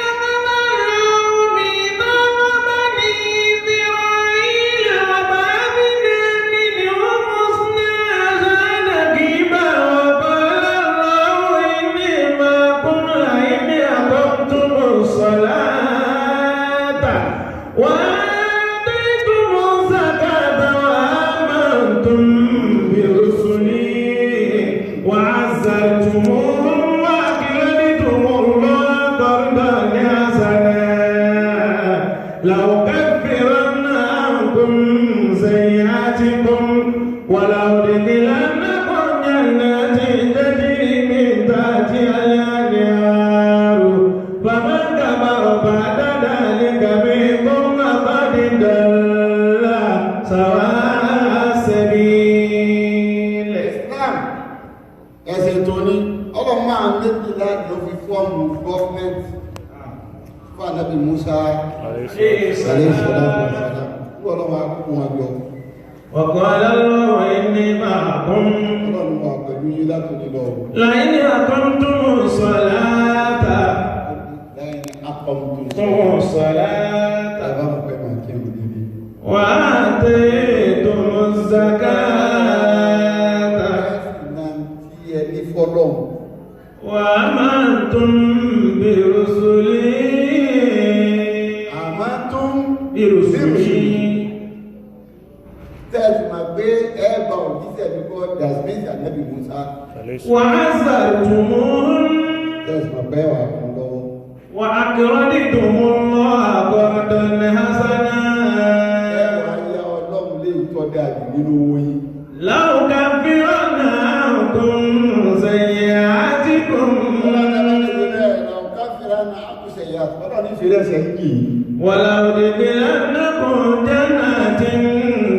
أخذ الله ميثاق بني إسرائيل وبعثنا منهم اثني عشر نقيبا وقال الله إني معكم لئن أقمتم الصلاة وآتيتم الزكاة وآمنتم برسلي وعزرتموهم وأقرضتم الله قرضا حسنا لأكفرن عنكم سيئاتكم ولأدخلنكم جنات تجري من تحتها الأنهار فمن كفر بعد ذلك منكم فقد ضل سواء السبيل. Islam ẹ̀sìn tó ní ọlọ́run máa méjìlá ló fi fọ́ọ̀mù gọ́ọ̀mẹ̀ntì fún ànábì Musa Alayhi salatu alayhi salatu wa salam kí ọlọ́run á kó wọn jọ وقال الله إني معكم ọlọ́run wà pẹ̀lú yín látòní lọ لئن أقمتم الصلاة láyé akọ̀mùtò أقمتم الصلاة tàbá mọ̀ pé màá kí ẹ̀rù níbi وآتيتم الزكاة náà tí ẹ ní fọ́lọ́hun وآمنتم برسلي àmọ́ tó ń برسلي tẹ́ẹ̀fì máa gbé ẹ̀ẹ́bà òjíṣẹ́ mi kọ́ dasmith ànábì Musa alayhi salatu وعزرتموهم tẹ́ẹ̀fì máa bẹ́ẹ̀ wà fún lọ́wọ́ وأقرضتم الله قرضا حسنا ẹ̀wà yá ọlọ́run lè tọ́ dáa jù nínú owó yín. لأكفرن عنكم سيئاتكم Ọlọ́run bá lè ṣe bẹ́ẹ̀ lọ káfíra náà àkùsẹ̀ yà Ọlọ́run ní ìfèrè ẹsẹ̀ ń kì í. ولأدخلنكم جنات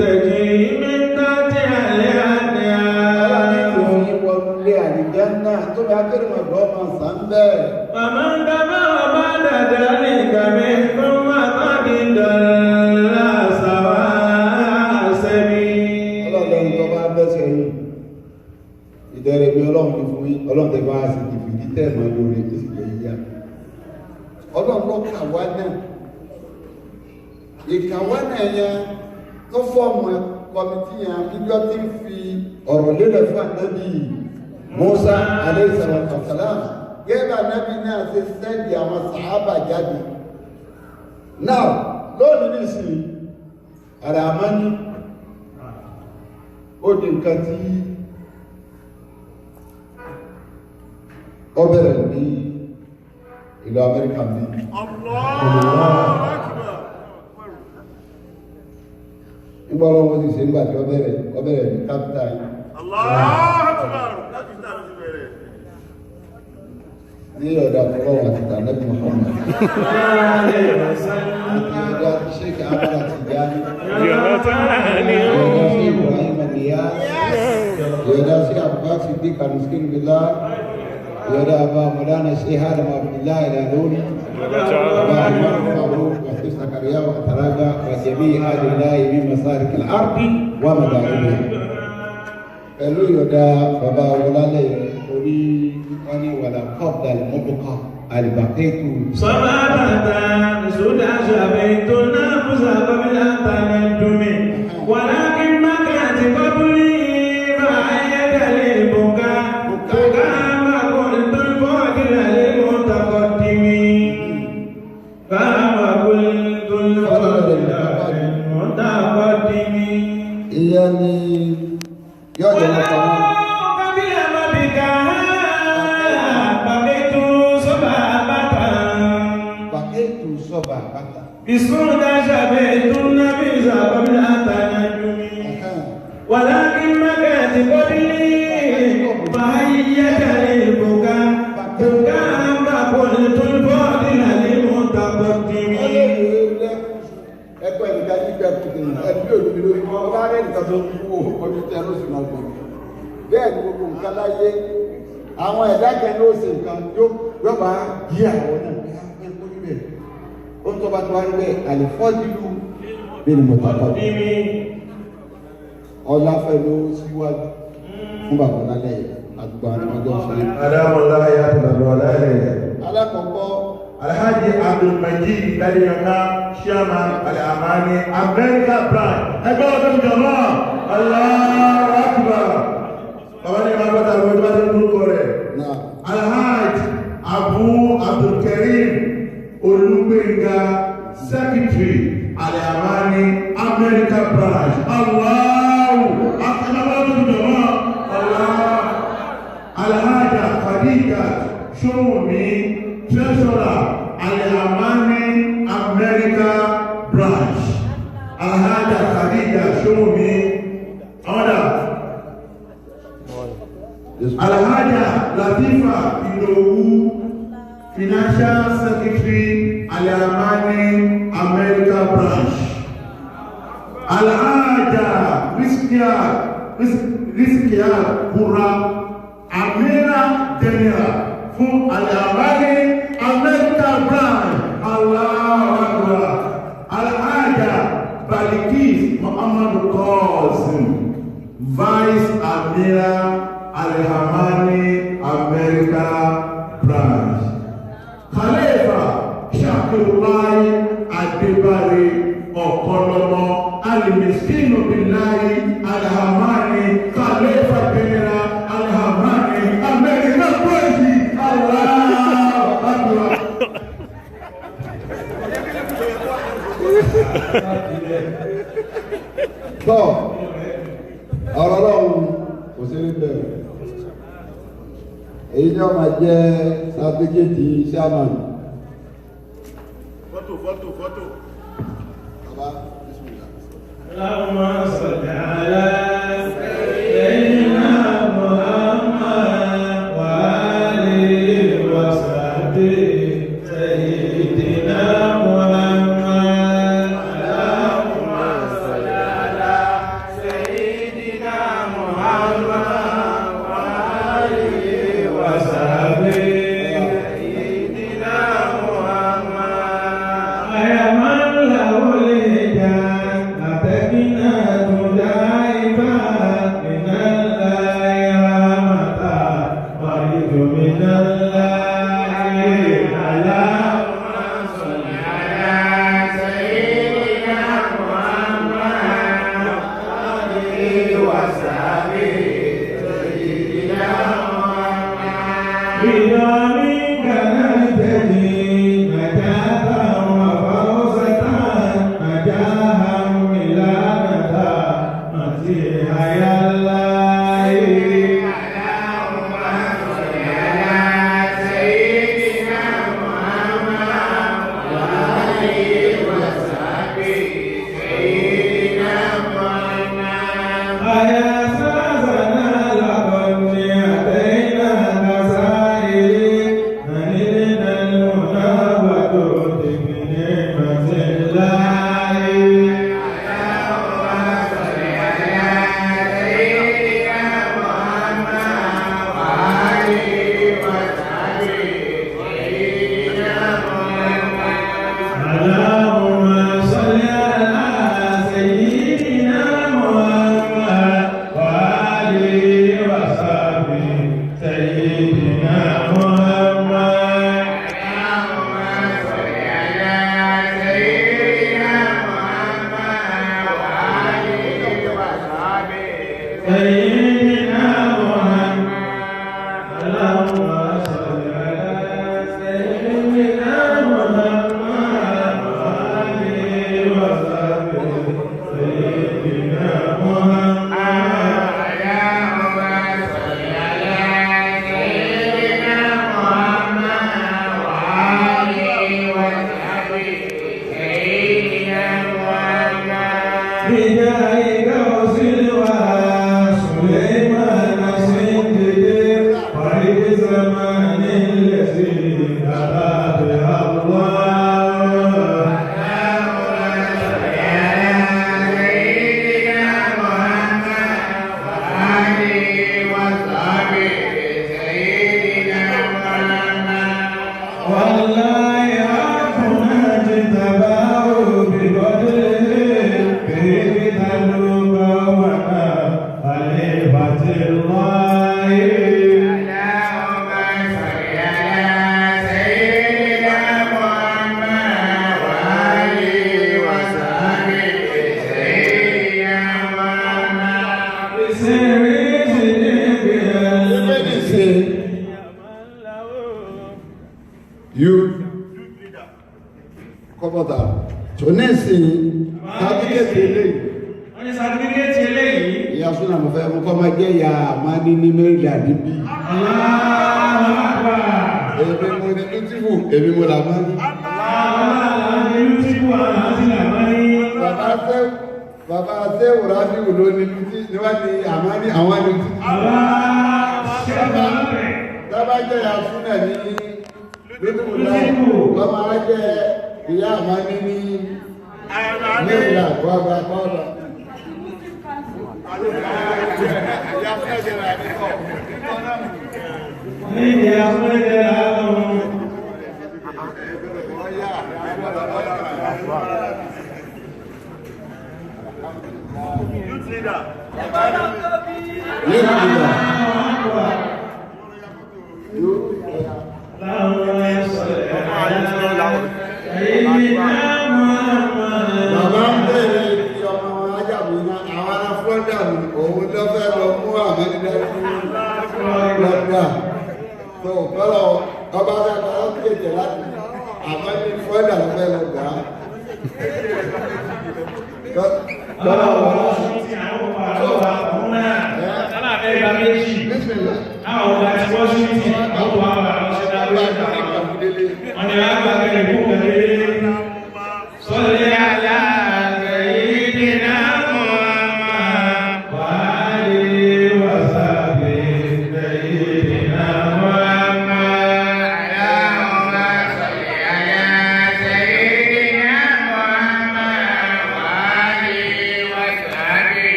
تجري من تحتها Ọlọ́run ní الأنهار ìfòyín wọnú ilé àlìjánnà tó bá kéré mọ̀ gbọ́ máa sàn bẹ́ẹ̀. فمن كفر بعد ذلك منكم فقد ضل سواء السبيل. Ọlọ́run lẹ́yìn tó bá bẹ́sẹ̀ yìí. Ìdẹ̀rẹ̀ mi Ọlọ́run ní fún yín, Ọlọ́run tẹ bá sì ti fìdí tẹ̀ mọ́ lórí tó sì jẹ́ yíyá. Ọlọ́run ló kà wá náà. Ìkà wá náà yẹn tó fọ́ọ̀mù kọ́mítì yẹn níjọ́ tí ń fi ọ̀rọ̀ lélẹ̀ fún ànábì Musa alayhi salatu wa salam. Gẹ́gẹ́ bá ànábì náà ṣe sẹ́ndì àwọn sàhábà jáde. Now, lónìí nísìnyí, àràmánì ó di nǹkan tí ó bẹ̀rẹ̀ ní ìlú Amẹ́ríkà ní. Allahu Akbar. Nígbà ọlọ́run sì ṣe nígbà tí ó bẹ̀rẹ̀ ní kápítà yìí Allahu Akbar. Láti ṣe àti bẹ̀rẹ̀. ní ọ̀dọ̀ àtọ́lọ́wọ̀ àti tànẹ́bí Muhammad àti ọ̀dọ̀ Sheikh Ahmad Tijani, ọ̀dọ̀ sí Ibrahim Niyas, ọ̀dọ̀ sí Abubakar Siddiq al-Miskin Billah, ọ̀dọ̀ Abba Mọ̀lánà Sheikh Adam Abdullahi Al-Alori, أبا عمر الفاروق وسيف زكريا وأتراجع وجميع أهل الله من مسارك الأرض ومغاربها. Pẹ̀lú ìyọ̀dá bàbá wọlálẹ̀ orí wọn ní wàlà kọ́bdà mọ́bùkọ́ àlìbàkẹ́tù. صبابة سدى شبيت النفس قبل تندم ولكن مكانت قبلي فأيد للبكاء بكاء ما قلت الفاضل للمتقدم فما قلت الفاضل للمتقدم. Ìyẹn ni yóò jẹ́ nípa wọn. قبل مبكاها بقيت صبابة Bàkẹ́tù sọ̀bà bàtà. بسودة شبيت النبي قبل تنجم ولكن مكانت قبلي فهيك للبكاء بكاء فقلت الفاضل للمتقدم. Ẹgbẹ́ ìdíjà ní ìgbà kùtù ẹbí òdòdó lórí ọba rẹ̀ nìkan tó ń wò ojú tẹ ló sì máa gbọ̀. Bẹ́ẹ̀ ni gbogbo nǹkan láyé àwọn ẹ̀dá kan ló ṣe nǹkan yóò bá yí àwọn náà bí wọ́n kó níbẹ̀. Ó ń tọ́ba tó wá níbẹ̀ àlèfọ́dìlú bí ni mo tàkọ́. Ọláfẹ́ ló síwájú fún bàbá lálẹ́ àgbà àwọn ọjọ́ ṣe. Adamu Allah ya tàbí ọlálẹ̀. Alákọ̀ọ́kọ́ Alhaji Abdulmajid Gbadeyọká, Chairman Al-Amani, America Branch. Ẹgbẹ́ ọdún jọmọ́, Allahu Akbar. Bàbá ní ìmọ̀ àgbàtà àwọn ìjọba tó ń dúró rẹ̀. náà Alhaji Abu Abdulkarim Olúgbénga, Secretary Al-Amani, America Branch. Allahu Akbar. Ẹgbẹ́ ọdún jọmọ́, Allah. Alhaja Khadija Ṣóhùnmí, Treasurer Al-Amani America Branch. Alhaja Khadija Ṣóhùnmí, ọ̀dà. Alhaja Latifa Idowu, Financial Secretary Al-Amani America Branch. Alhaja Rizkia Kura, Amira General fún Al-Amani America Branch. Allahu Akbar. Alhaja Balikis Muhammadu Qasim, Vice Amira Al-Amani America Branch. Khalifa Shakirullahi Adébárí Ọ̀kọ́lọ́mọ Alimiskinu Billahi Alhamani Khalifa General Alhamani America Branch. Allahu Akbar. Tọ́ ọ̀rọ̀ ọlọ́run kò sí ní bẹ̀rẹ̀. Èyí ni wọ́n máa jẹ́ sátífíkẹ́tì chairman. Fọ́tò, fọ́tò, fọ́tò. Bàbá bismillah. اللهم صل على سيدنا محمد وآله وصحبه سيدنا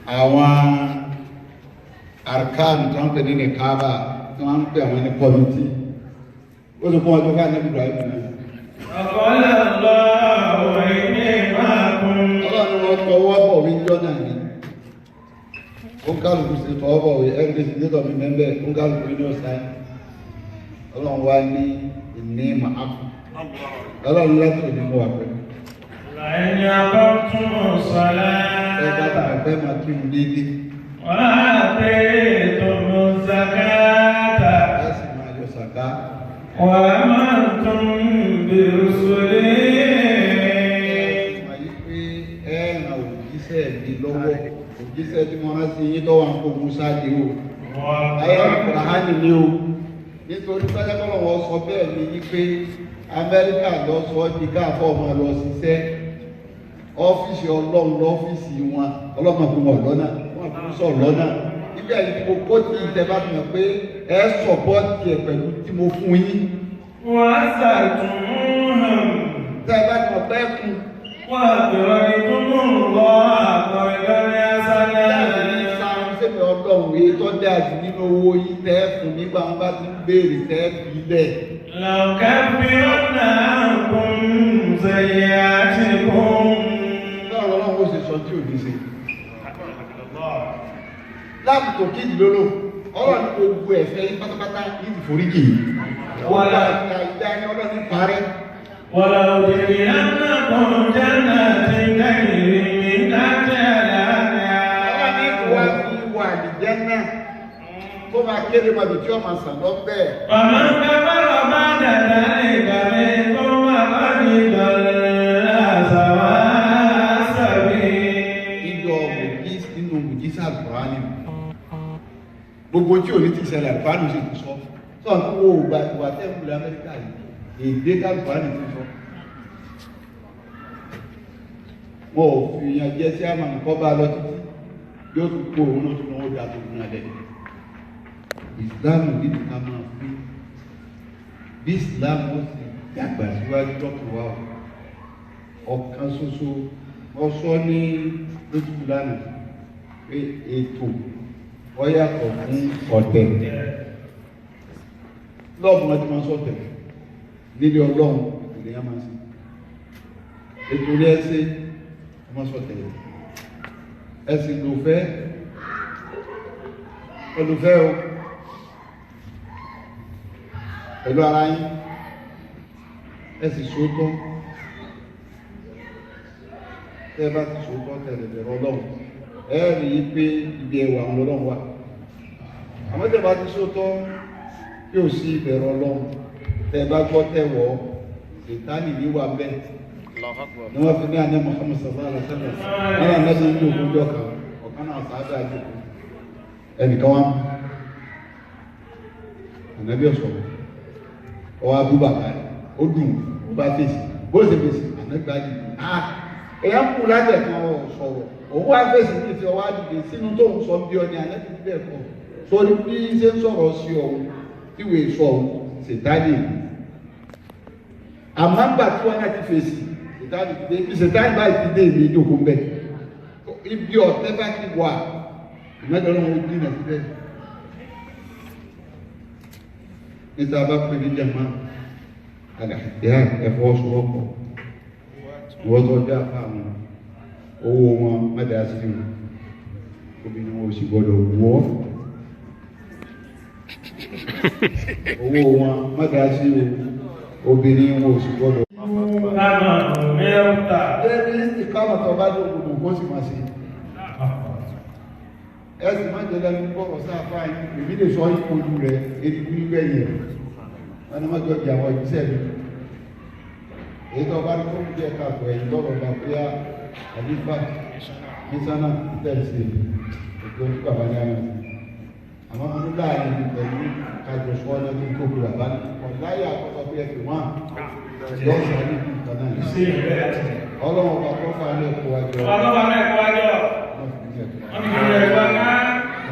Àwọn Arkan tí wọ́n ń pè ní Nìkábà tí wọ́n ń pè àwọn ní kọ́mítì. Ó sì fún ọjọ́ káà níbi Ibrahim náà. وقال الله إني معكم. Ọlọ́run wọn tọwọ́ bọ̀ wí jọ́ náà ni. Ó ń kálukú sí tọwọ́ bọ̀ wí ẹgbẹ́ sí létọ̀ mi mẹ́mbẹ́ ó ń kálukú ní ọ̀sán. Ọlọ́run wá ní ìní màákù. Ọlọ́run láti òní mú wa pẹ̀lú. لئن أقمتم الصلاة Ẹ bá tàbí fẹ́ máa kírun déédéé. وآتيتم الزكاة Ẹ sì máa yọ sàká. وآمنتم برسلي Ẹ máa yí pé ẹ ràn òjíṣẹ́ mi lọ́wọ́. Òjíṣẹ́ tí mo rán sí yín tó wà ń kó Musa dé o. Ayé Kùránì ni o. Nítorí pẹ́lẹ́kọ́lọ́ wọn sọ bẹ́ẹ̀ ni yí pé Amẹ́ríkà lọ sọ ọ́ di káàfọ́ ọmọ lọ ṣiṣẹ́. Ọ́fíìsì Ọlọ́run lọ́fíìsì wọn. Ọlọ́run fún wọn lọ́nà. Wọ́n fún sọ̀ lọ́nà. Ibi àyè tí mo kó tí ìtẹ́ bá fi hàn pé ẹ sọ̀pọ́tì ẹ̀ pẹ̀lú tí mo fún yín. وعزرتموهم Tẹ́ ẹ bá ti mọ̀ pé kún. وأقرضتم الله قرضا حسنا Láàrin sáwọn sẹ́mi ọlọ́run èyí tó dáa jù nínú owó yín tẹ́ fún nígbà wọn bá ti ń béèrè tẹ́ fi lẹ̀. لأكفرن عنكم سيئاتكم. Báwo lọ́wọ́ ó ṣe sọ tí ò ní ṣe? Láàbù tó kéjì lólò, ọlọ́run ní gbogbo ẹ̀ṣẹ̀ yín pátápátá yìí ti foríjì yìí. Wàlá. Ìdá ni ọlọ́run ní parẹ́. ولأدخلنكم جنات تجري من تحتها Ọlọ́run ní kó wá الأنهار. fi wà àlìjẹ́ náà tó máa kéde màdù tí ó máa sàn lọ bẹ́ẹ̀. ومن كفر بعد ذلك منكم فقد ضل سواء السبيل. Ìjọ mùjí nínú mùjísà Àlùkùránì. Gbogbo tí ò ní ti ṣẹlẹ̀ Àlùkùránì sì ti sọ. Sọ àti wo ìgbà ìwà tẹ́ ń wulẹ̀ Amẹ́ríkà yìí, èdè Àlùkùránì ti sọ. Wọn ò fi yan jẹ́ sí àmà nǹkan bá lọ títí. Yóò tún kó òun náà tún lọ́wọ́ da tó gún adẹ. Ìsìláàmù nídìí ká máa fi bí Ìsìláàmù ó sì dàgbà síwájú lọ́kàn wa o. Ọ̀kan ṣoṣo wọ́n sọ ní lójú lánàá pé ètò ó yàtọ̀ fún ọ̀tẹ̀. Lọ́ọ̀bù wọn ti máa ń sọ̀tẹ̀ nílé Ọlọ́run ètò lèyàn máa ń ṣe. Ètò ní ẹsẹ̀ ọmọ sọ̀tẹ̀. Ẹ̀sìn ló fẹ́ olùfẹ́ o pẹ̀lú ara yín ẹ̀sìn sótọ́ tẹ́ ẹ bá ti sòótọ́ tẹ̀lé bẹ̀rẹ̀ Ọlọ́run ẹ rí i pé ibi ẹwà ń lọ́lọ́run wà. Àmọ́ tẹ́ ẹ bá ti sòótọ́ tí ò sí ìbẹ̀rẹ̀ Ọlọ́run tẹ́ ẹ bá gbọ́ tẹ̀wọ́ Sètánì ní wà bẹ́ẹ̀ ni wọ́n fi ní àná Muhammad sallallahu alaihi wasallam wọn náà lọ́sẹ̀ ní òkú ọjọ́ kan ọ̀kan náà sáájú àjòkó ẹnìkan wá ànábì ọ̀sọ̀rọ̀ ọwọ́ abú bàbá rẹ̀ ó dùn ó bá fèsì bó ṣe fèsì ànábì bá dìde ah èèyàn kú lábẹ́ kan sọ̀rọ̀ òun wá fèsì ní ìfẹ́ ọwọ́ àdìde sínú tó ń sọ bí ọ ní ànábì bẹ́ẹ̀ kọ́ sórí bí ṣe ń sọ̀rọ̀ sí ọ̀hún tíwèé sọ ọ̀hún Sètánì àmọ́ ńgbà tí wọ́n náà ti fèsì Sètánì ti dé bí Sètánì báyìí ti dé èmi ìjókòó ń bẹ̀ ibi ọ̀tẹ́ bá ti wà ìmọ̀jọ́ lọ́wọ́ ó dínà síbẹ̀ níta bá pè ní jàmá àlàáfíà ẹ̀fọ́ sọ́wọ́pọ̀ ìwọ́n tó ọjọ́ àfa àwọn owó wọn mẹ́ta sí wọn obìnrin wọn ò sì gbọdọ̀ wọ́ owó wọn mẹ́ta sí wọn obìnrin wọn ò sì gbọdọ̀. كما أمرت. Bẹ́ẹ̀ni ìkámọ̀ tó bá dé òkùnkùn kó sì máa ṣe. Ẹ sì má jẹ́ lẹ́nu gbọ́rọ̀ sáfà yín, èmi lè sọ yín ojú rẹ̀, èdè kú nígbẹ̀ yẹn. Wọ́n ní má jọ di àwọn ìjísẹ́ mi. Èyí tó bá ní kó kú díẹ̀ káàtó ẹ̀yìn lọ́rọ̀ bá bóyá àlífà mísánà tẹ̀sí ètò ojú bàbá ní àwọn ìsìn. Àmọ́ mo ní láàrin mi pẹ̀lú kájọ sọ ọ́ lọ́dún tó kú bàbá ní ọ̀láyà àkọ́kọ́ bí ẹ fi wọ́n lọ́sàn-án níbi ìkan náà. Ọlọ́run ọba tó fà ní ẹ̀kọ́ wájú Ọba tó bá ní ẹ̀kọ́ wájú. Wọ́n fi ní ẹ̀kọ́ Wọ́n ti fi ní ẹ̀kọ́ wájú.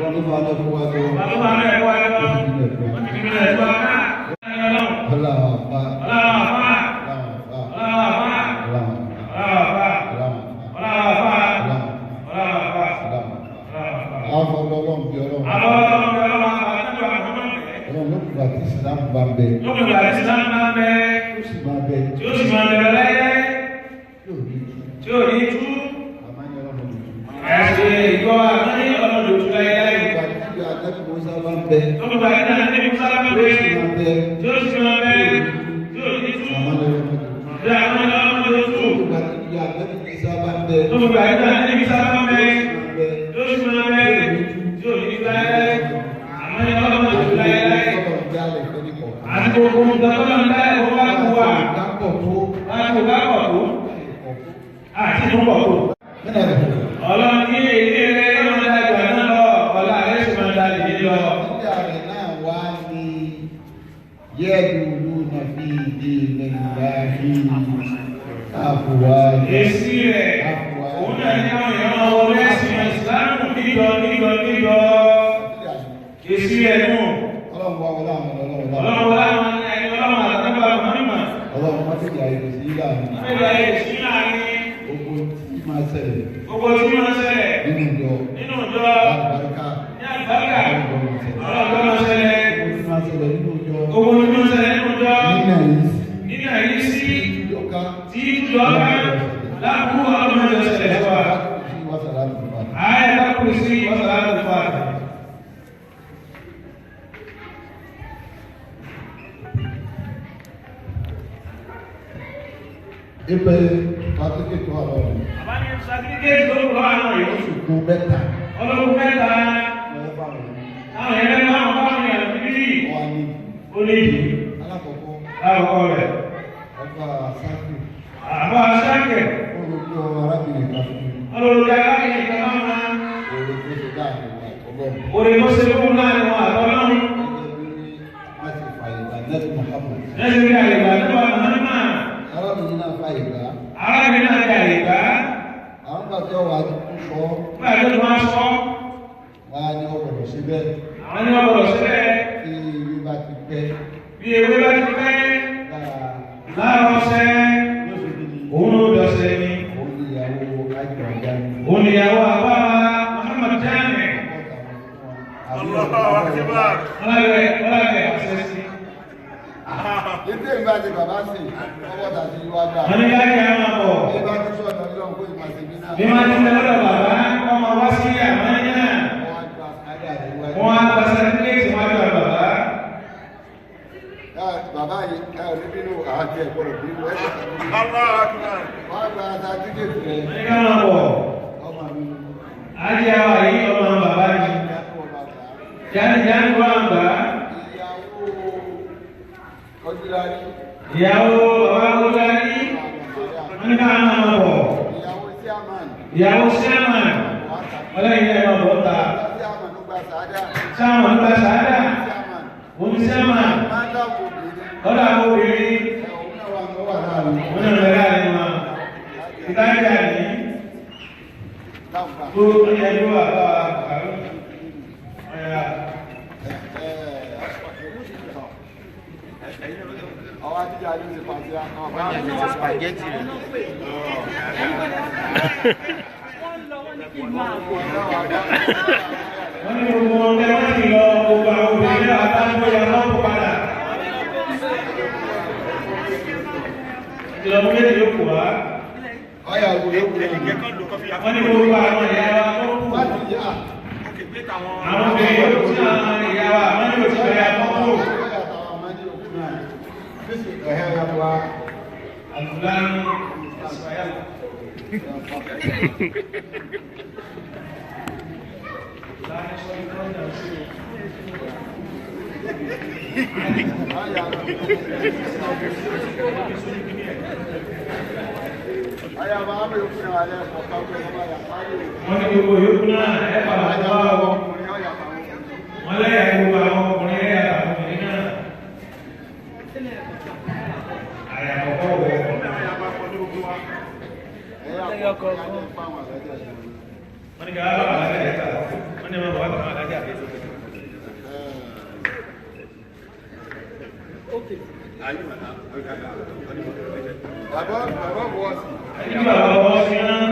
Ọlọ́run tó fà ní ẹ̀kọ́ wájú. Ọba tó bá ní ẹ̀kọ́ wájú. Wọ́n fi ní ẹ̀kọ́ Wọ́n wájú. ti fi ní ẹ̀kọ́ wájú. Ọlọ́run àfa. Ọlọ́run àfà. Ọlọ́run àfa. Ọlọ́run àfà. Ọlọ́run àfa. Ọlọ́run àfà. Ọlọ́run àfa. Ọlọ́run àfà. Ọlọ́run àfa. Ọlọ́run àfà. Àwọn ọlọ́run bí ọlọ́run. Àwọn Ìsìlámù bá ń bẹ. Lókè ìgbà tí Ìsìlámù bá ń bẹ. Ó sì máa bẹ. Tí ó sì máa bẹ láyé. Tí ò ní tú. Àmánì ọlọ́mọdé tú. Ẹ̀sìn ìjọ àmánì ọlọ́mọdé tú láyé. Lókè ìgbà tí Ànábì Mùsá bá ń bẹ. Lókè ìgbà tí Ànábì Mùsá bá ń bẹ. Ó sì máa bẹ. Tí ó sì máa bẹ. Tí ò ní tú. Àmánì ọlọ́mọdé tú. Bí àmánì ọlọ́mọdé tú. Lókè ìgbà tí Ànábì Ìsá bá ń bẹ. Lókè ìgbà tí Ànábì Ìsá bá ń bẹ. Tí ó sì máa bẹ. Tí ò ní tú láyé. Àmánì ọlọ́mọdé tú láyé. Àti gbogbo nǹkan tó lọ́n dá ẹ̀kọ́ bá kú wa. Bá kú bá pọ̀ tó. Àti tó pọ̀ tó. Ọlọ́run ní èyí rẹ̀ yóò máa da ìgbà náà lọ, ọ̀la rẹ̀ sì máa da ìdí lọ. Nígbà rẹ̀ náà wá ní yẹ́ẹ̀dù náà fi ìdí níláhi àfùwá. Èsì rẹ̀, òun náà ní àwọn èèyàn máa wọlé ẹ̀sìn Ìsìláàmù níjọ níjọ níjọ. Èsì rẹ̀ nù. Ọlọ́run wá wọlé àwọn ọlọ́run láwọn. Ọlọ́run wọlé àwọn ẹni ọlọ́run àtàkùn àwọn mímọ̀. Ọlọ́run má tètè àyè sí láàrin. Má tètè àyè sí láàrin. Gbogbo tí máa ṣẹlẹ̀. Gbogbo tí máa ṣẹlẹ̀. Nínú ìjọ. Nínú ìjọ. Àlùbáríkà. Ní àlùbáríkà. Ọlọ́run máa ṣẹlẹ̀. Gbogbo tí máa ṣẹlẹ̀ nínú ìjọ. Gbogbo tí máa ṣẹlẹ̀ nínú ìjọ. Nínú àyè sí. Nínú àyè sí. Ìjọka. Tí ìjọba láàbù ọlọ́run máa ṣẹlẹ̀ fún wa. Àyè bá kú sí wàsálà tó fà. Ipe pàtíkì tó wà lọ́wọ́. Bàbá ní sàtífíkẹ́tì tó lọ́ àwọn yìí. Oṣù kún mẹ́ta. Ọlọ́run mẹ́ta. Lọ́wọ́ bá wọn. Àwọn èèyàn náà wọ́n bá wọn yàn níbí. Wọ́n á ní. Ó ní ìdí. Alákọ̀ọ́kọ́. Alákọ̀ọ́kọ́ rẹ̀. Ọba Sákì. Àbá Sákì. Ó rojú arábìnrin kan fún mi. Olórí arábìnrin kan máa ma. Oore tó ṣe láàrin wọn àtọ́lọ́run. Oore tó ṣe fún láàrin wọn àtọ́lọ́run. Gẹ́gẹ́ bí wọ́n ti fàyè gbà Nẹ́bí Muhammad. Nẹ́bí àyè gbà Nẹ́bí Muhammad. Arábìnrin náà fàyè gbà. Arábìnrin náà fàyè gbà. Àwọn gbà tí ọwọ́ àti kú sọ. Nígbà tó ti máa sọ. Wọ́n á ní ọgbọ̀dọ̀ síbẹ̀. Àwọn ní ọgbọ̀dọ̀ síbẹ̀. Tí ewé bá ti pẹ́. Bí ewé bá ti pẹ́. Lára ọṣẹ. Òun ló dọ̀ṣẹ́ ni. Òun ni ìyàwó Ájọ Àjáni. Òun ni ìyàwó àbá Muhammad Jami. Allahu Akbar. Ọlọ́rẹ̀ àṣẹ sí. Ètò ìgbà tí bàbá sì ọwọ́ tàbí wá gbà. Wọ́n ní káàkiri àwọn àbọ̀. Bí bá ti sọ̀tọ̀ ní ọ̀hún kó ìmọ̀ sí bí náà. Bí máa ti lọ́dọ̀ bàbá, wọ́n máa wá sí àmọ́ náà. Wọ́n á gba Wọ́n á gba sàtífíkẹ́tì wọ́n á gba bàbá. Bàbá yìí ẹ ò ní bínú àti ẹ̀gbọ́n bínú ẹ̀. Allahu Akbar. Wọ́n á gba sàtífíkẹ́tì rẹ̀. Wọ́n ní ká máa bọ̀. Ọmọ mi. Ajé àwa yìí ọmọ bàbá mi. Jáde jáde wà ń gbà. Ìyàwó Ọdúnlárí. Ìyàwó bàbá Ọdúnlárí. Wọ́n ní ká máa bọ̀. Ìyàwó Chairman. Ìyàwó Chairman. Ọlọ́yin ẹ̀ máa bọ̀ ta. Chairman ló gba sàádà. Chairman ló gba sàádà. Òun Chairman. Lọ́dọ̀ àwọn obìnrin. Òun náà wà ní wà láàrin. Òun náà lọ láàrin wọn. Ìtajà ní. Tó yẹ kó wà bá wa kàró. Ọ̀yà. Àwọn àtijọ́ àti ìṣe pàṣẹ àwọn ọ̀gá Wọ́n yẹn ti spaghetti rẹ̀. Wọ́n ní gbogbo ọ̀gá wọ́n ti lọ gbogbo àwọn obìnrin náà bá ń bóyá wọ́n kó padà. Ìjọba méjì ló kù wá. Ọ̀yà òwò yóò wù ú. Wọ́n ní gbogbo àwọn ìyá wa tó kù. Àwọn obìnrin yóò tí àwọn ìyá wa wọ́n ní òtí bẹ̀rẹ̀ àkọ́kọ́. Àlùfáàní Ismail. Wọ́n ní gbogbo yòókù náà ẹ padà tó wá wọ. Wọ́n lẹ́yìn gbogbo àwọn ọkùnrin ẹ̀yà àwọn obìnrin náà. Àyàkọ̀kọ̀ wọ̀. Wọ́n ní kí wọ́n bá wà lájà ẹ̀ta. Wọ́n ní wọ́n bá wà lájà ẹ̀ta. Bàbá bàbá bọ̀ sí. Ẹni bàbá bọ̀ sí náà.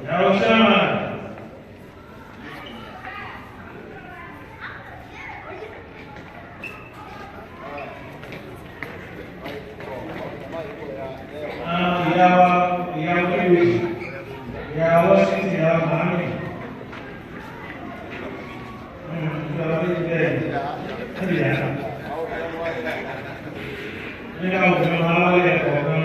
Ìyàwó Ṣámà. Ìyàwó ìyàwó ìwé ìyàwó sí ìyàwó Màmí. Ìyàwó bẹ́ẹ̀ ìyá. Nígbà òfin máa wálé ẹ̀kọ́ kan.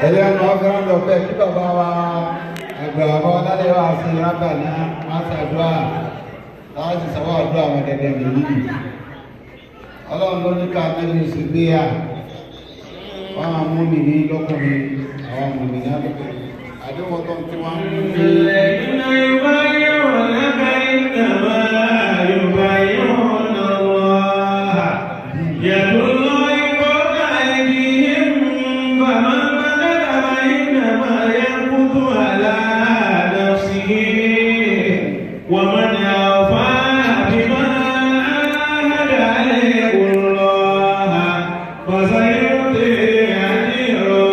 Ẹ̀yẹ́ ọmọ ọ̀gá lọ bẹ́ẹ̀ kí bàbá wa àgbà ọmọ lálẹ́ wa sí rábà náà wá ṣàdúrà láti sọ́wọ́ àdúrà àwọn dẹ̀dẹ̀ nìyí. Ọlọ́run ló ní ká nẹ́bí ṣe gbéyà. Wọ́n á mú mi ní lọ́kùnrin, àwọn mú mi ní lọ́kùnrin. Àdéhùn ọlọ́run tí wọ́n ń mú. الذين يبايعونك إنما يبايعون الله يد الله فوق أيديهم فمن نكث فإنما ينكث على نفسه ومن أوفى بما عاهد عليه الله فسيؤتيه أجرا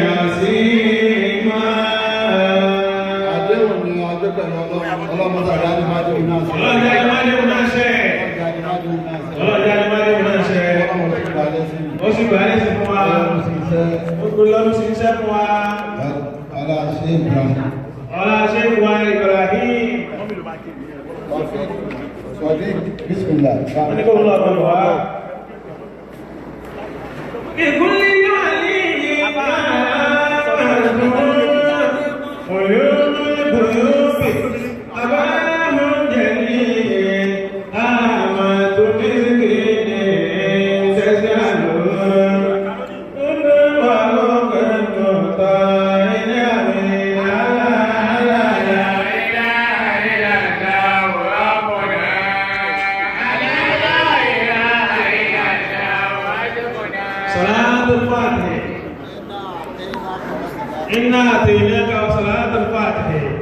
عظيما. Àdéhùn ni ọjọ́ pẹ̀lú ọlọ́run. Ọlọ́run sàdá ní májèlé náà ṣe. Ọlọ́jà ni máa léwu náà ṣe. Ọlọ́run ní májèlé náà ṣe. Ọlọ́jà ni máa léwu náà ṣe. Ọlọ́run sì gbà lẹ́sìn. Ó sì gbà lẹ́sìn fún wa. Ọlọ́run sì ṣe. Ó gbé lọ́dún sí iṣẹ́ fún wa. Ọlá ṣe Ibrahim. Ọlá ṣe wa Ibrahim. Sọdí Bísmìlá. Wọ́n ní kó lọ ọ̀gbọ̀n wá. Ìkúlé yóò ní ìgbà صلاة الفاتح إنا أتيناك صلاة الفاتح.